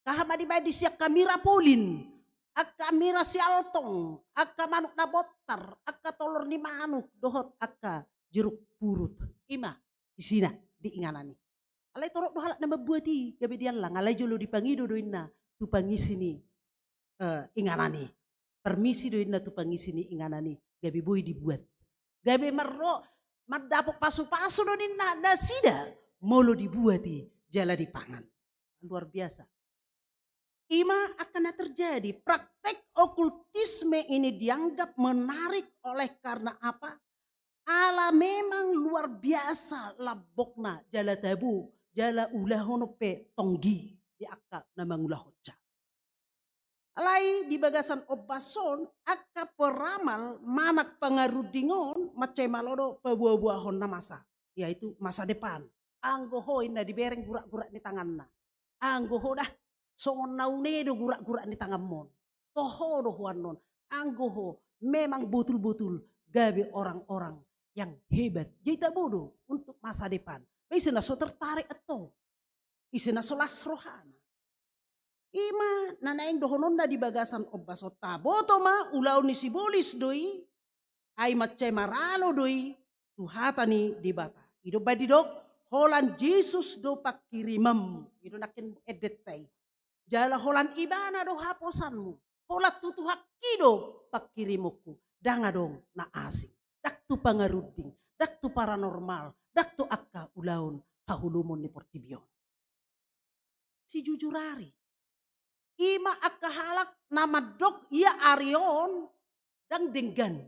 Taha ma dibaen disi angka mira polin, angka mira sialtong, angka manuk na bontar, angka tolor ni manuk, dohot angka jeruk purut. Ima isina di inganan i. Alai torop do halak na mambuat i gabe diallang, alai jolo dipangido do inna tu pangisi ni, eh, inganan i. Permisi do inna tu pangisi ni inganan i, gabe boi dibuat. Gabe marro, mandapot pasu-pasu do ninna nasida, molo dibuat i jala dipangan. Luar biasa. Ima angka na terjadi, praktek okultisme ini dianggap menarik oleh karena apa? Ala memang luar biasa lambokna, jala tabo, jala ulahonon pe tonggi di angka na mangulahonsa. Alai di bagasan ombas on, angka peramal manang pangarunding on mansai malo do paboa-boahon na masa, yaitu masa depan. Anggo ho inna dibereng gurak-gurak ni tanganna. Anggo ho dah, songon na une do gurak-gurak ni tanganmon. Toho do ho annon. Anggo ho memang botul-botul gabe orang-orang yang hebat. Jadi tabo do untuk masa depan. Ba ise na so tertarik antong. Ise na so las rohana. Ima na naeng dohononna di bagasan ombas on, taboto ma ulaon ni sibolis do i, ai mansai maralo do i tu hata ni Debata. I do umbaen didok, holan Jesus do pangkirimam. I do nangkin endenta i. Jala holan ibana do haposanmu. Holan tu Tuhanki do pangkirimonku. Ndang adong na asing. Ndang tu pangarunding, ndang tu paranormal, ndang tu angka ulaon haholomon ni portibi on. Sijujur ari. Ima angka halak na mandok ia ari on ndang denggan.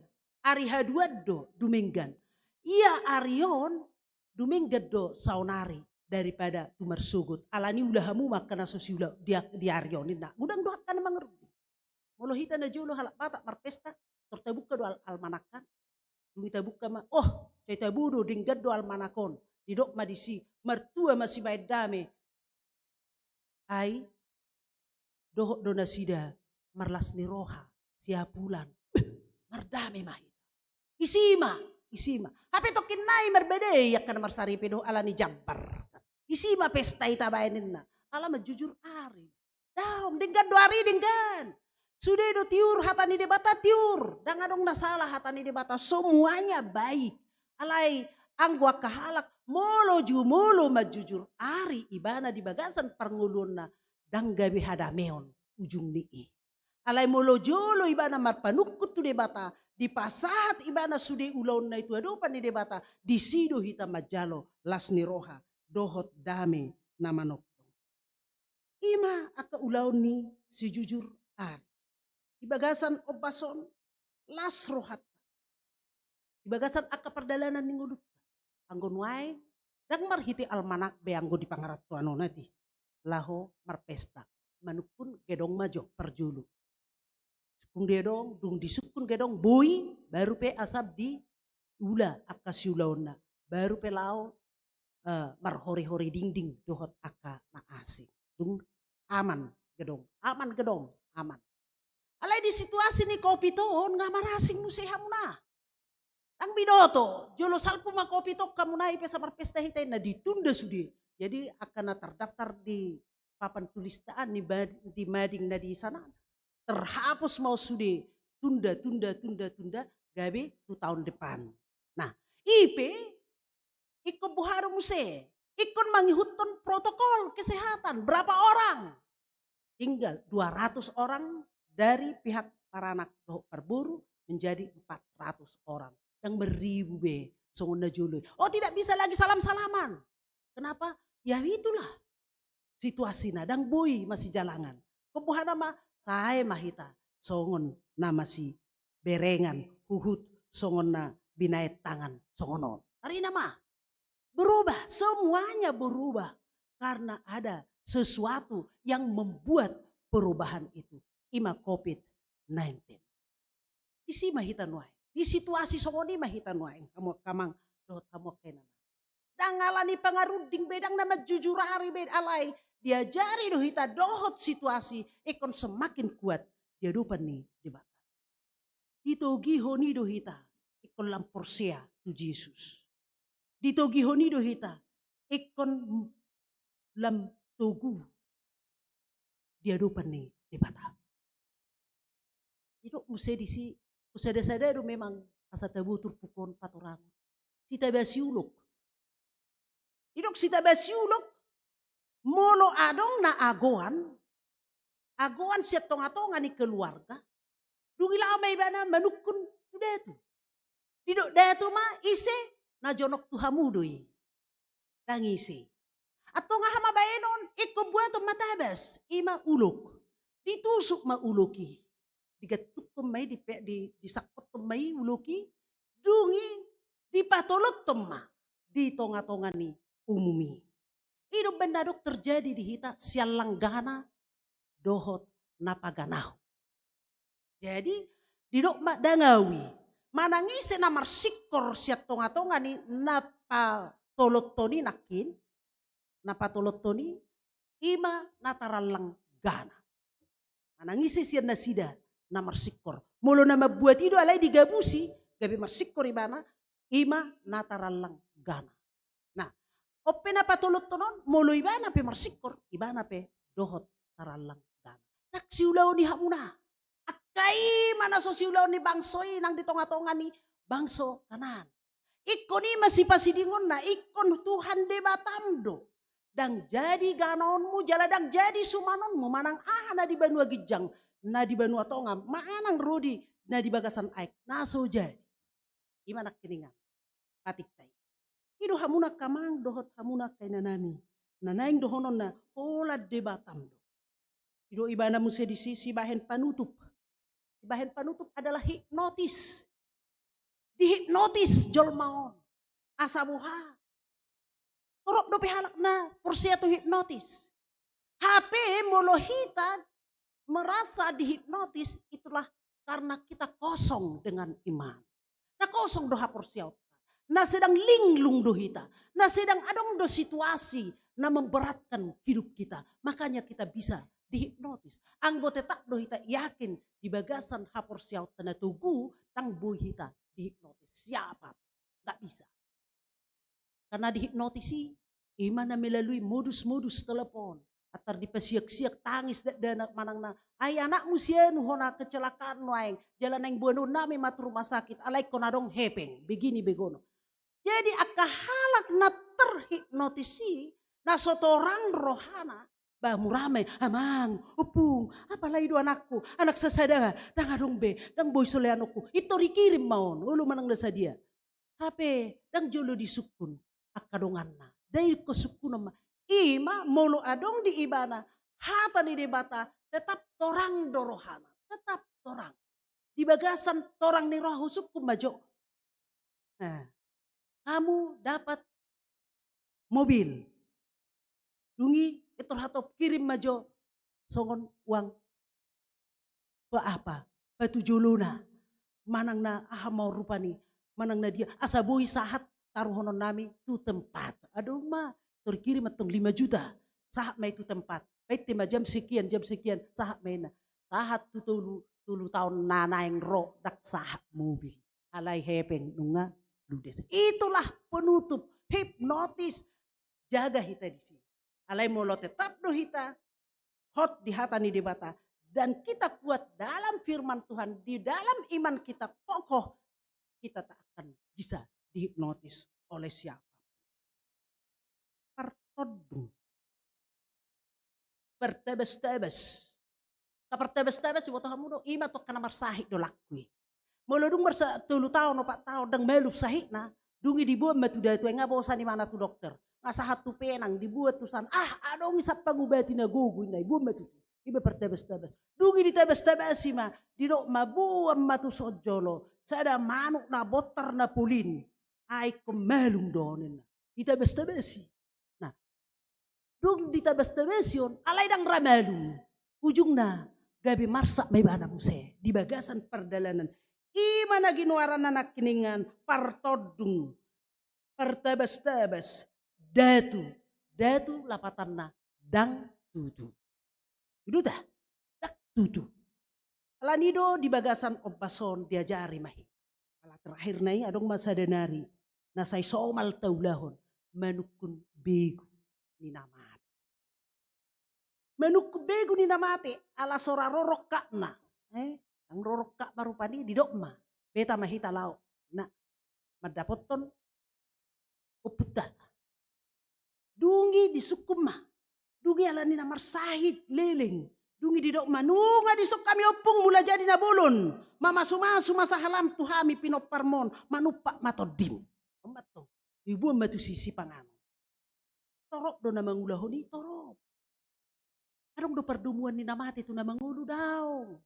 Ari haduan do dumenggan. Ia ari on dumenggan do saonari daripada tu marsogot. Alani ula hamu ma angka na so siula di, di ari on inna. Godang do angka na mangarunding. Molo hita na jolo halak Batak marpesta, tor tabuka do al-, almanak kan. Dung i tabuka ma, oh, sai tabo do, denggan do almanak on. Didok ma disi, martua ma sibaen dame. Ai dohot do nasida marlas ni roha, siapulan. Beh, mardame ma hita. Isi ma, isi ma. Hape tongkin nai marbadai angka na marsaripe dohot ala ni jambar. Isi ma pesta i tabaen inna. Ala manjujur ari. Daong, denggan do ari, denggan. Sude do tiur hata ni Debata, tiur. Ndang adong na sala hata ni Debata, semuanya baik. Alai anggo angka halak, molo jumolo manjujur ari ibana di bagasan parngoluonna, ndang gabe hadameon ujung ni i. Alai molo jolo ibana marpanungkun tu Debata, dipasahat ibana sude ulaonna i tu adopan ni Debata, disi do hita manjalo las ni roha dohot dame na manongtong. Ima angka ulaon ni sijujur ari. Di bagasan ombas on, las rohanta. Di bagasan angka pardalanan ni ngolunta. Anggo nuaeng, ndang marhite almanak be anggo di pangarantoan on ate. Laho marpesta. Manungkun gedong ma jo parjolo. Sungkun gedong, dung disungkun gedong, boi, baru pe asap diula angka siulaonna. Baru pe laho, eh, marhori-hori dingding dohot angka na asing. Dung aman gedong, aman gedong, aman. Alai di situasi ni covid on, nga marasing muse hamuna. Ndang binoto, jolo salpu ma covid on, hamuna i pe samarpesta hita inna, ditunda sude. Jadi angka na terdaftar di papan tulistaan ni bad-, di mading na di sana, terhapus ma on sude, tunda, tunda, tunda, tunda, gabe tu tahun depan. Nah, i pe ingkon boha do muse, ingkon mangihuthon protokol kesehatan, berapa orang? Tinggal dua ratus orang dari pihak paranak dohot parboru menjadi empat ratus orang. Ndang beribu be songon na jolo i. Oh, tidak bisa lagi salam-salaman. Kenapa? Ya itulah situasina, ndang boi masijalangan. Ingkon boha nama, sae ma hita songon na masiberengan, huhut songon na binaen tangan songon on. Arina ma, berubah, semuanya berubah karena ada sesuatu yang membuat perubahan itu. Ima covid nineteen. Isi ma hita nuaeng. Di situasi songon i ma hita nuaeng. Hamu angka amang dohot hamu angka inang. Ndang ala ni pangarunding be, ndang na manjujur ari be, alai diajari do hita dohot situasi ingkon semakin kuat di adopan ni Debata. Ditogihon i do hita ingkon lam porsea tu Jesus. ditogihon i do hita ingkon lam togu di adopan ni Debata. Didok muse disi, sada-sada do memang asa tabo turpuk on patorangon. Sitabasi ulok. Didok sitabasi ulok, molo adong na agoan, agoan sian tonga-tonga ni keluarga, dung i laho ma ibana manungkun tu datu. Didok datu ma, ise? Na jonok tu hamu do i. Ndang ise. Antong aha ma baenon, ingkon buaton ma tabas, i ma ulok. Ditusuk ma ulok i. Digantungkon ma i, di, di, disangkothon ma i ulok i, dung i dipatolothon ma di tonga-tonga ni umum i. I do umbahen na adong terjadi di hita sian langgana dohot na paganahon. Jadi, didok ma ndang au i. Manang ise na marsingkor sian tonga-tonga ni na patolothon i nangkin, na patolothon i, i ma na tarallang gana. Manang ise sian nasida na marsingkor. Molo na mambuat i do alai digabusi, gabe marsingkor ibana, i ma na tarallang gana. Nah, on pe na patolothon on, molo ibana pe marsingkor, ibana pe dohot tarallang gana. Ndang siulaon ni hamuna. Angka i ma na so siulaon ni bangso i nang di tonga-tonga ni bangso Kanaan. Ingkon i ma sipasidingonna, ingkon Tuhan Debatam do. Ndang jadi ganaonmu, jala ndang jadi sumanonmu, manang aha na di banua ginjang, na di banua tonga, manang ro di na di bagasan aek, na so jadi. I ma nangkiningan patikta i. I do hamuna angka amang dohot hamuna angka inanami, na naeng dohononna holan Debatam do. I do ibana muse disi sibahen panutup. Sibahen panutup adalah hipnotis. Dihipnotis jolma on. Asa boha? Torop dope halak na porsea tu hipnotis. Hape molo hita merasa dihipnotis, itulah karena kita kosong dengan iman. Na kosong do haporseaonta. Na sedang linglung do hita. Na sedang adong do situasi na memberatkan hidup kita. Makanya kita bisa dihipnotis. Anggo tetap do hita yakin di bagasan haporseaonta na togu, ndang boi hita dihipnotis. Siapa? Nggak bisa. Karena dihipnotis i, i ma na melalui modus-modus telepon. Antar dipasiak-siak tangis dakdanak manang na, ai anakmu si anu hona kecelakaan nuaeng, jala naeng boanonnami ma tu rumah sakit, alai ingkon adong hepeng, begini begono. Jadi angka halak na terhipnotis i, na so torang rohana, ba mura ma i, amang, ompung, apalai do anakku, anak sasada, ndang adong be, ndang boi soleanonku, pintor dikirim ma on, olo manang na sadia. Hape ndang jolo disungkun angka donganna. Ndang ingkon sungkunon ma. I ma molo adong di ibana hata ni Debata, tetap torang do rohana, tetap torang. Di bagasan torang ni roha husungkun ma jo. Nah, kamu dapat mobil. Dung i pintor hatop kirim ma jo songon uang pe apa, patujolona, manang na aha ma on rupani, manang na dia, asa boi sahat taruhononnami tu tempat. Adong ma, pintor kirim antong lima juta, sahat ma i tu tempat. Painte ma jam sekian, jam sekian, sahat ma inna. Sahat tu tolu, tolu taon na naeng ro, ndang sahat mobil. Alai hepeng nunga ludes. Itulah penutup, hipnotis. Jaga hita di sini. Alai molo tetap do hita hot di hata ni Debata, dan kita kuat dalam firman Tuhan, di dalam iman kita kokoh, kita tak akan bisa dihipnotis oleh siapa. Partondung. Partabas-tabas. Angka partabas-tabas, iboto hamu do, i ma tu angka na marsahit do laku i. Molo dung marsa-, tolu taon, opat taon, ndang malum sahitna, dung i diboan ma tu datu, ai nga bosan ibana tu dokter. Nga sahat tu penang, diboan tu san, ah, adong i san pangubati na gogo, inna, diboan ma tu. I ma partabas-tabas. Dung i ditabas-tabasi ma, didok ma boan ma tu son jolo, sada manuk na bontar na polin. Ai ingkon malum do on, inna. Ditabas-tabasi. Nah, dung ditabas-tabasi on, alai ndang ra malum. Ujungna, gabe marsak ma ibana muse di bagasan pardalanan. I ma na ginoaranna nangkiningan partondung, partabas-tabas, datu, datu lapatanna ndang tutu. Tutu da? Ndang tutu. Alani do di bagasan ombas on diajari ma hita. Ala terakhir na i adong ma sada nari na sai somal taulahon, manungkun begu ni na mate. Manungkun begu ni na mate, ala so ra ro rongkapna. Eh, ndang ro rongkapna rupani, didok ma, beta ma hita laho, na mandapothon ompunta. Dung i disungkun ma. Dung i alani na marsahit leleng. Dung i didok ma, nunga dison hami ompung mula jadi na bolon. Mamasumasu ma sahalam tu hami pinomparmon, manumpak ma tondim. Emma tong. Diboan ma tusi sipanganon. Torop do na mangulahon i, torop. Adong do pardomuan ni na mate tu na mangolu? Daong.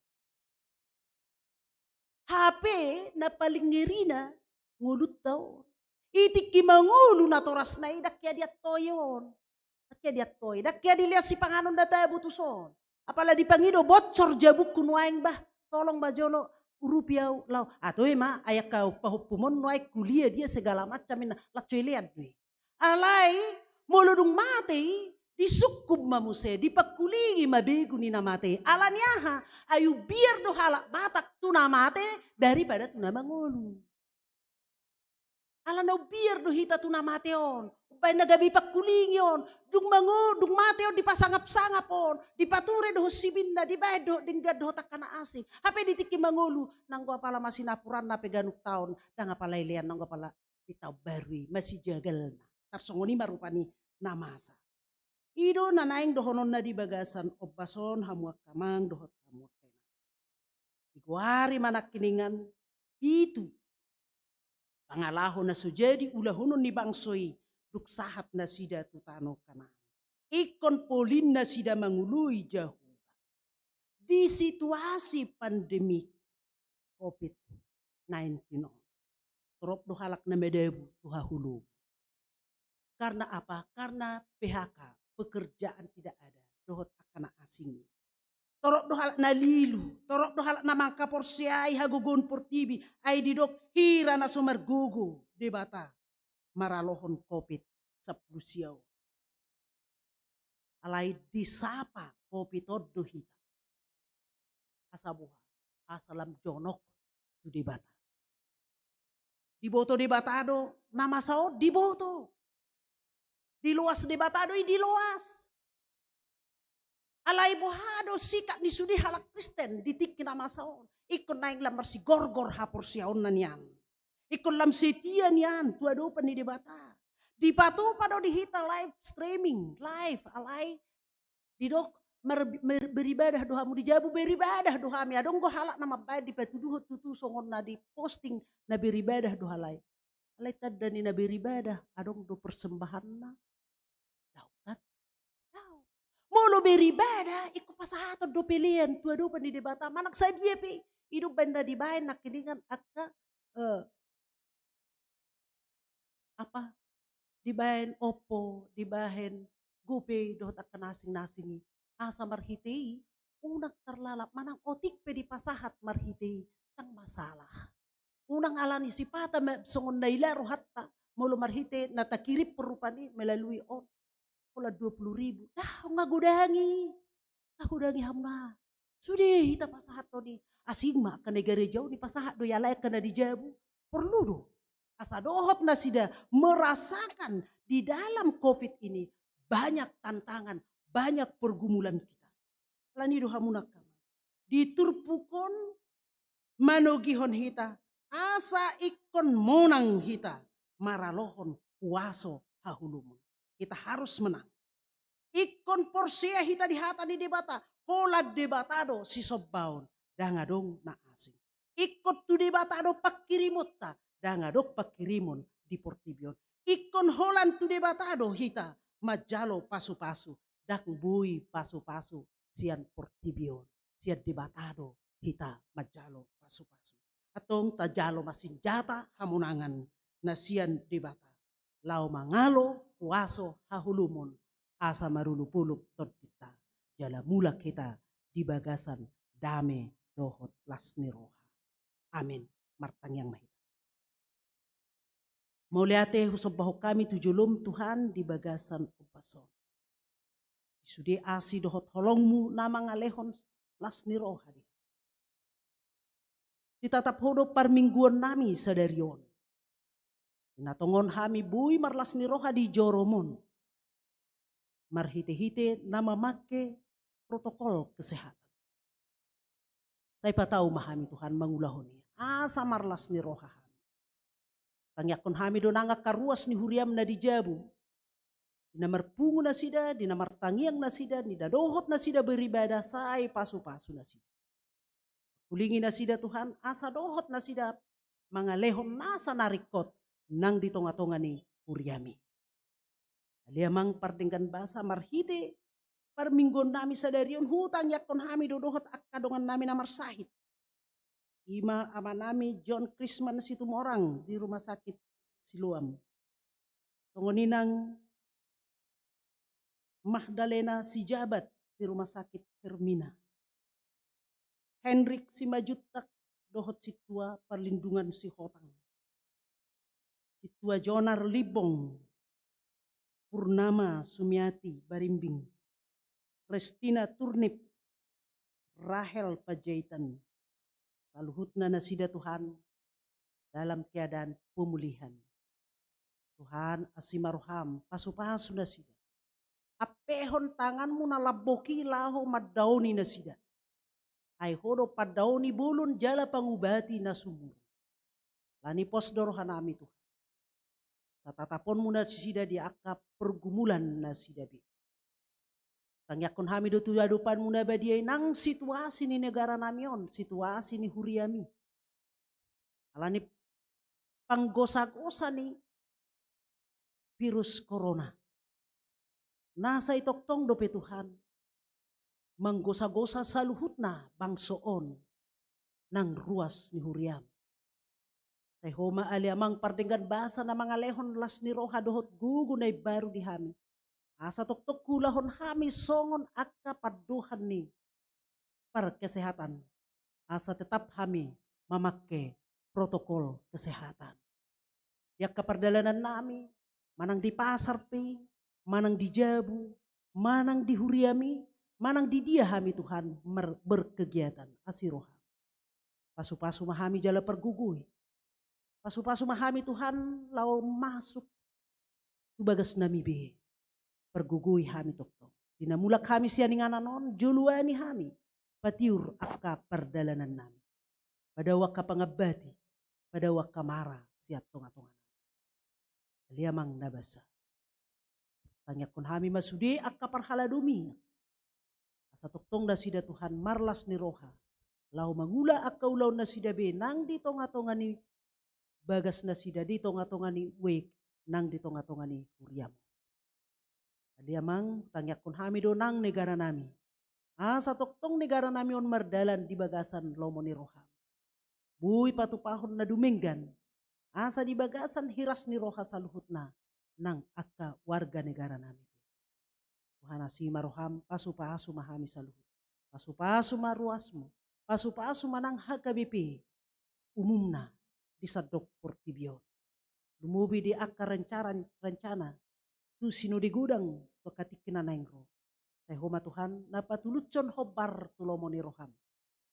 Hape na paling ngerina ngolunta on. I tingki mangolu natorasna i, ndang hea diantoi on. Ndang hea diantoi, ndang hea dilehon sipanganon na tabo tuson. Apala dipangido, bocor jabungku nuaeng bah, tolong bah jolo urupi au laho. Atau ima, ai angka pahompumon nuaeng kuliah dia segala macam inna, laho so ilean do i. Alai, molo dung mate i, disungkun ma muse, dipangkulingi ma begu ni na mate i. Alani aha? Ai umbiar do halak Batak tu na mate daripada tu na mangolu. Alana umbiar do hita tu na mate on. Umbaen na gabe ipangkulingi on. Dung mango-, dung mate on dipasangap-sangap on. Dipature dohot sibinna, dibaen dohot denggan dohot angka na asing. Hape di tingki mangolu, nanggo apala masinapuranna pe ganup taon, ndang apala ilean, nanggo apala di taon baru i, masijagalna. Tarsongon i ma rupani na masa. I do na naeng dohononna di bagasan ombas on, hamu angka amang dohot hamu angka inang. Digoari ma nangkiningan pitu pangalaho na so jadi ulahonon ni bangso i, dung sahat nasida tu tano Kanaan. Ingkon polin nasida mangoloi Jahowa. Di situasi pandemi covid nineteen on, torop do halak na madabu tu haholomon. Karena apa? Karena P H K, pekerjaan tidak ada, dohot angka na asing i. Torop do halak na lilu, torop do halak na mangkaporseai hagogoon portibi, ai didok hira na so margogo Debata maralohon covid sampulu sia on. Alai disapa covid on do hita. Asa boha? Asa lam jonok tu Debata. Diboto Debata do na masa on, diboto. Diloas Debata do i, diloas. Alai boha do sikap ni sude halak Kristen di tingki na masa on? Ingkon naeng lam marsigorgor haporseaonna nian. Ingkon lam setia nian tu adopan ni Debata. Dipatupa do di hita live streaming, live, alai didok, mer-, mer-, beribadah do hamu. Di jabu beribadah do hami. Adong do halak na mambaen dipatuduhon tutu songon na diposting na beribadah do halak i. Alai tanda ni na beribadah, adong do persembahanna? Daong kan? Daong. Molo beribadah, ingkon pasahaton do pelean tu adopan ni Debata. Manang sadia pe i, i do umbaen na dibaen nangkiningan angka, eh, apa, dibaen Oppo, dibaen GoPay dohot angka na asing-asing i. Asa marhite i unang tarlalap, manang otik pe dipasahat marhite i, ndang masalah. Unang alani sipata ma-, songon na ila rohanta, molo marhite na takirim pe rupani melalui on, holan dua puluh ribu. Dah, nga godangi. Nga godangi hamu na. Sude hita pasahathon i. Asing ma angka na di gareja on, dipasahat do i, alai angka na di jabu porlu do. Asa dohot nasida merasakan di dalam covid ini banyak tantangan, banyak pergumulan kita. Alani do hamu nangkin. Di turpuk on manogihon hita, asa ingkon monang hita maralohon kuaso haholomon. Kita harus menang. Ingkon porsea hita di hata ni Debata, holan Debata do sisombaon, ndang adong na asing. Ingkon tu Debata do pangkirimonta, ndang adong pangkirimon di portibi on. Ingkon holan tu Debata do hita manjalo pasupasu, ndang boi pasupasu sian portibi on. Sian Debata do hita manjalo pasupasu. Antong tajalo ma sinjata hamonangan na sian Debata, laho mangalo kuaso haholomon, asa marolopolop tondinta, jala mulak hita di bagasan dame dohot las ni roha. Amin. Martangiang ma hita. Mauliate husombahon hami tu jolom, Tuhan, di bagasan ombas on. Di sude asi dohot holongmu na mangalehon las ni roha di hami. Ditatap Ho do parmingguon nami sadari on. Na tongon hami boi marlas ni roha di joroMon. Marhite-hite na mamangke protokol kesehatan. Sai patau ma hami Tuhan mangulahon i. Asa marlas ni roha hami. Tangiangkon hami do nang angka ruas ni huriaM na di jabu. Di na marpungu nasida, di na martangiang nasida, di na dohot nasida beribadah sai pasu-pasu nasida. Ulingi nasida Tuhan, asa dohot nasida mangalehon nasa na ringkot nang di tonga-tonga ni huriaMi. Ale Amang pardenggan basa marhite parmingguon nami sadari on hutangiangkon hami do dohot angka dongan nami na marsahit. Ima ama nami John Krisman Situmorang di rumah sakit Siloam. Songon i nang Magdalena Sijabat di rumah sakit Hermina. Henrik Simanjuntak dohot sintua Parlindungan Sihotang. Sintua Jonar Limbong, Purnama Sumiati Barimbing, Restina Turnip, Rahel Panjaitan. Saluhutna nasida Tuhan dalam keadaan pemulihan. Tuhan, asi ma rohaM, pasu-pasu nasida. Ampehon tanganMu na lambok i laho mandaoni nasida. Ai Ho do pandaoni bolon jala pangubati na sumurung. Alani pos do roha nami Tuhan. Asa tataponMu nasida di angka pergumulan nasida be. Tangiangkon hami do tu adopanMu na badia i nang situasi ni negara nami on, situasi ni huriaMi. Alani panggosa-gosa ni virus corona. Na sai tongtong dope Tuhan manggosa-gosa saluhutna bangso on nang ruas ni huriaM. Sai Ho ma ale Amang pardenggan basa na mangalehon las ni roha dohot gogo na imbaru di hami. Asa tongtong huulahon hami songon angka pandohan ni parkesehatan. Asa tetap hami mamangke protokol kesehatan. Di angka pardalanan nami, manang di pasar pe, manang di jabu, manang di huriaMi, manang di dia hami Tuhan mer-, berkegiatan, asi rohaM. Pasu-pasu ma hami jala pargogoi. Pasu-pasu ma hami Tuhan laho masuk tu bagas nami be. Pargogoi hami tongtong. Di na mulak hami sian inganan on, joloani hami. Patiur angka pardalanan nami. Padao angka pangambati, padao angka mara sian tonga-tonga nami. Ale Amang na basa. Tangiangkon hami ma sude angka parhaladomi. Asa tongtong nasida Tuhan marlas ni roha. Laho mangula angka ulaon nasida be nang di tonga-tonga ni bagas nasida, di tonga-tonga ni wijk, nang di tonga-tonga ni huriaM. Ale Amang, tangiangkon hami do nang negara nami. Asa tongtong negara nami on mardalan di bagasan lomo ni rohaM. Boi patupahon na dumenggan. Asa di bagasan hiras ni roha saluhutna nang angka warga negara nami. Tuhan, asi ma rohaM, pasu-pasu ma hami saluhut. Pasu-pasu ma ruasMu. Pasu-pasu ma nang H K B P umumna di sandok portibi on. Lumobi di angka rencana, rencana tu sinode godang tu angka tingki na naeng ro. Sai Ho ma Tuhan na patulushon hombar tu lomo ni rohaM.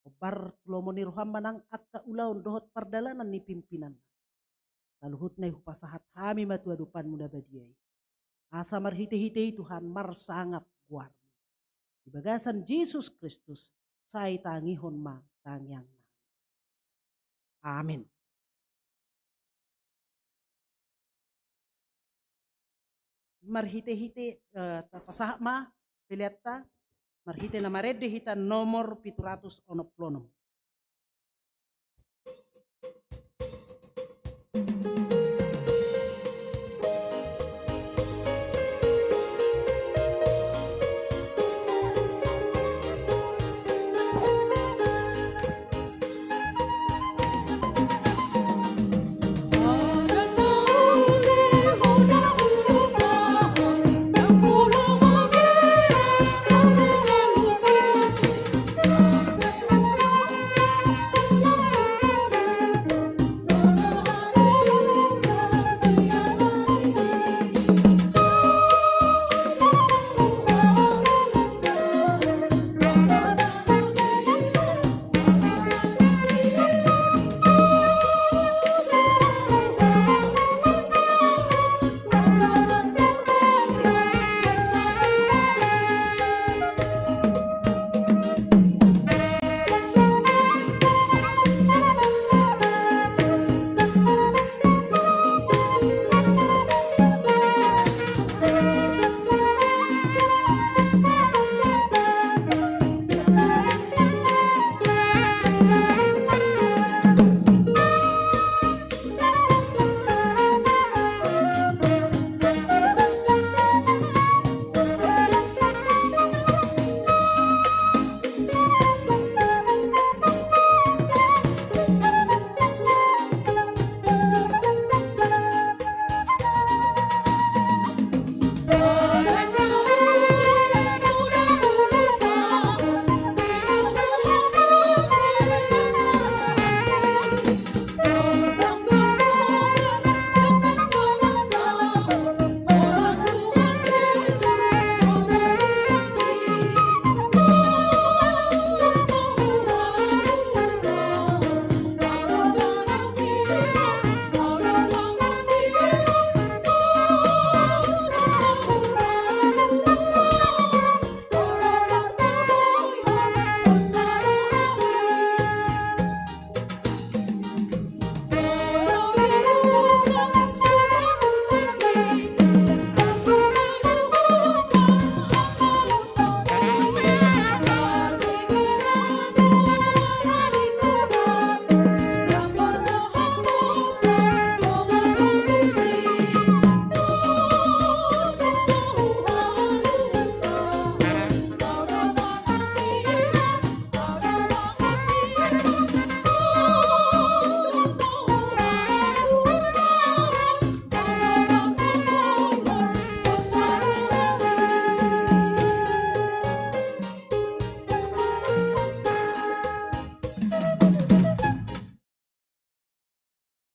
Hombar tu lomo ni rohaM ma nang angka ulaon dohot pardalanan ni pimpinan. Saluhutna i hupasahat hami ma tu adopanMu na badia i. Asa marhite-hite i Tuhan marsangap goarMu. Di bagasan Jesus Kristus, sai tangihon ma tangiang nami. Amen. Marhite-hite, eh, tapasahat ma peleanta, marhite na marende hita nomor pitu ratus onom pulu onom.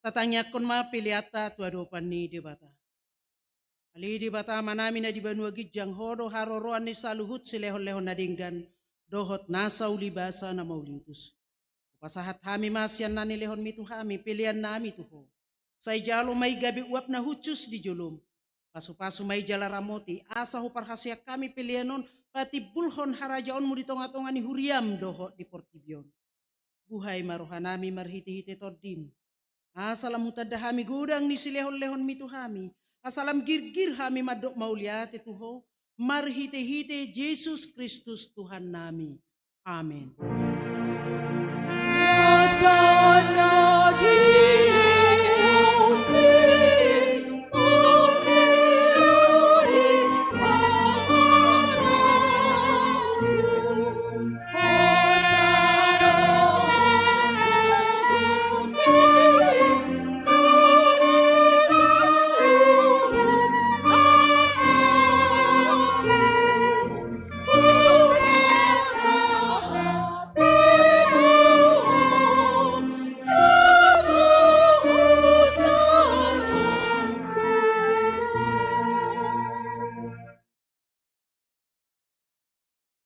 Tatangiangkon ma peleanta tu adopan ni Debata. Ale Debata Amanami na di banua ginjang, Ho do haroroan ni saluhut silehonlehon na denggan dohot nasa ulibasa na mauliutus. Hupasahat hami ma sian na nilehonmi tu hami peleannami tu Ho. Sai jalo ma i gabe uap na hushus di jolom. Pasupasu ma i jala ramoti, asa huparhaseang hami pelean on patimbulhon harajaonmu di tongatonga ni huriam dohot di portibi on. Buhai ma rohanami marhitehite Tondim. Asa lam hutanda hami godang ni silehonlehonmi tu hami. Asa lam girgir hami mandok mauliate tu Ho marhitehite Jesus Kristus Tuhannami. Amen.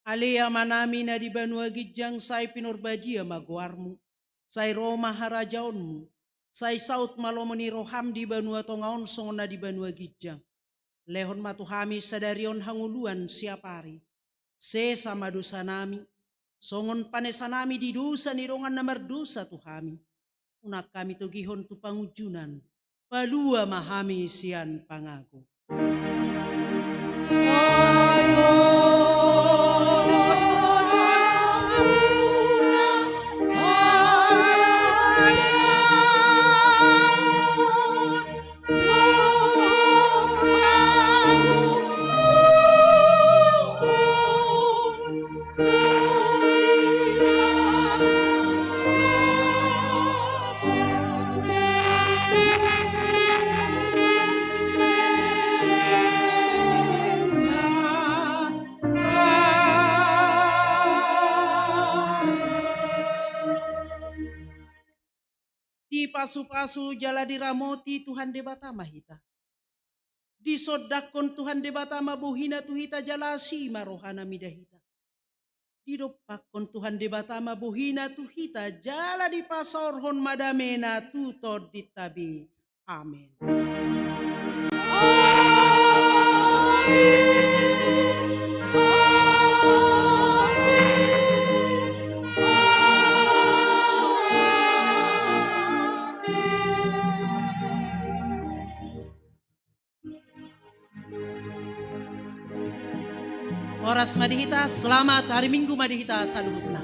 Ale Amanami na di banua ginjang, sai pinarbadia ma goarmu, sai ro ma harajaonmu, sai saut ma lomo ni roham di banua tonga on songon na di banua ginjang. Lehon ma tu hami sadari on hangoluan siapari. Sesa ma dosanami, songon panesanami di dosa ni dongan na mardosa tu hami. Unang hami togihon tu pangunjunan, palua ma hami sian pangago. Dipasupasu jala diramoti Tuhan Debata ma hita. Disondangkon Tuhan Debata ma bohina tu hita jala asi ma rohana mida hita. Didompakkon Tuhan Debata ma bohina tu hita jala dipasaorhon ma damena tu tondinta be. Amen. Horas ma di hita, selamat hari Minggu ma di hita saluhutna.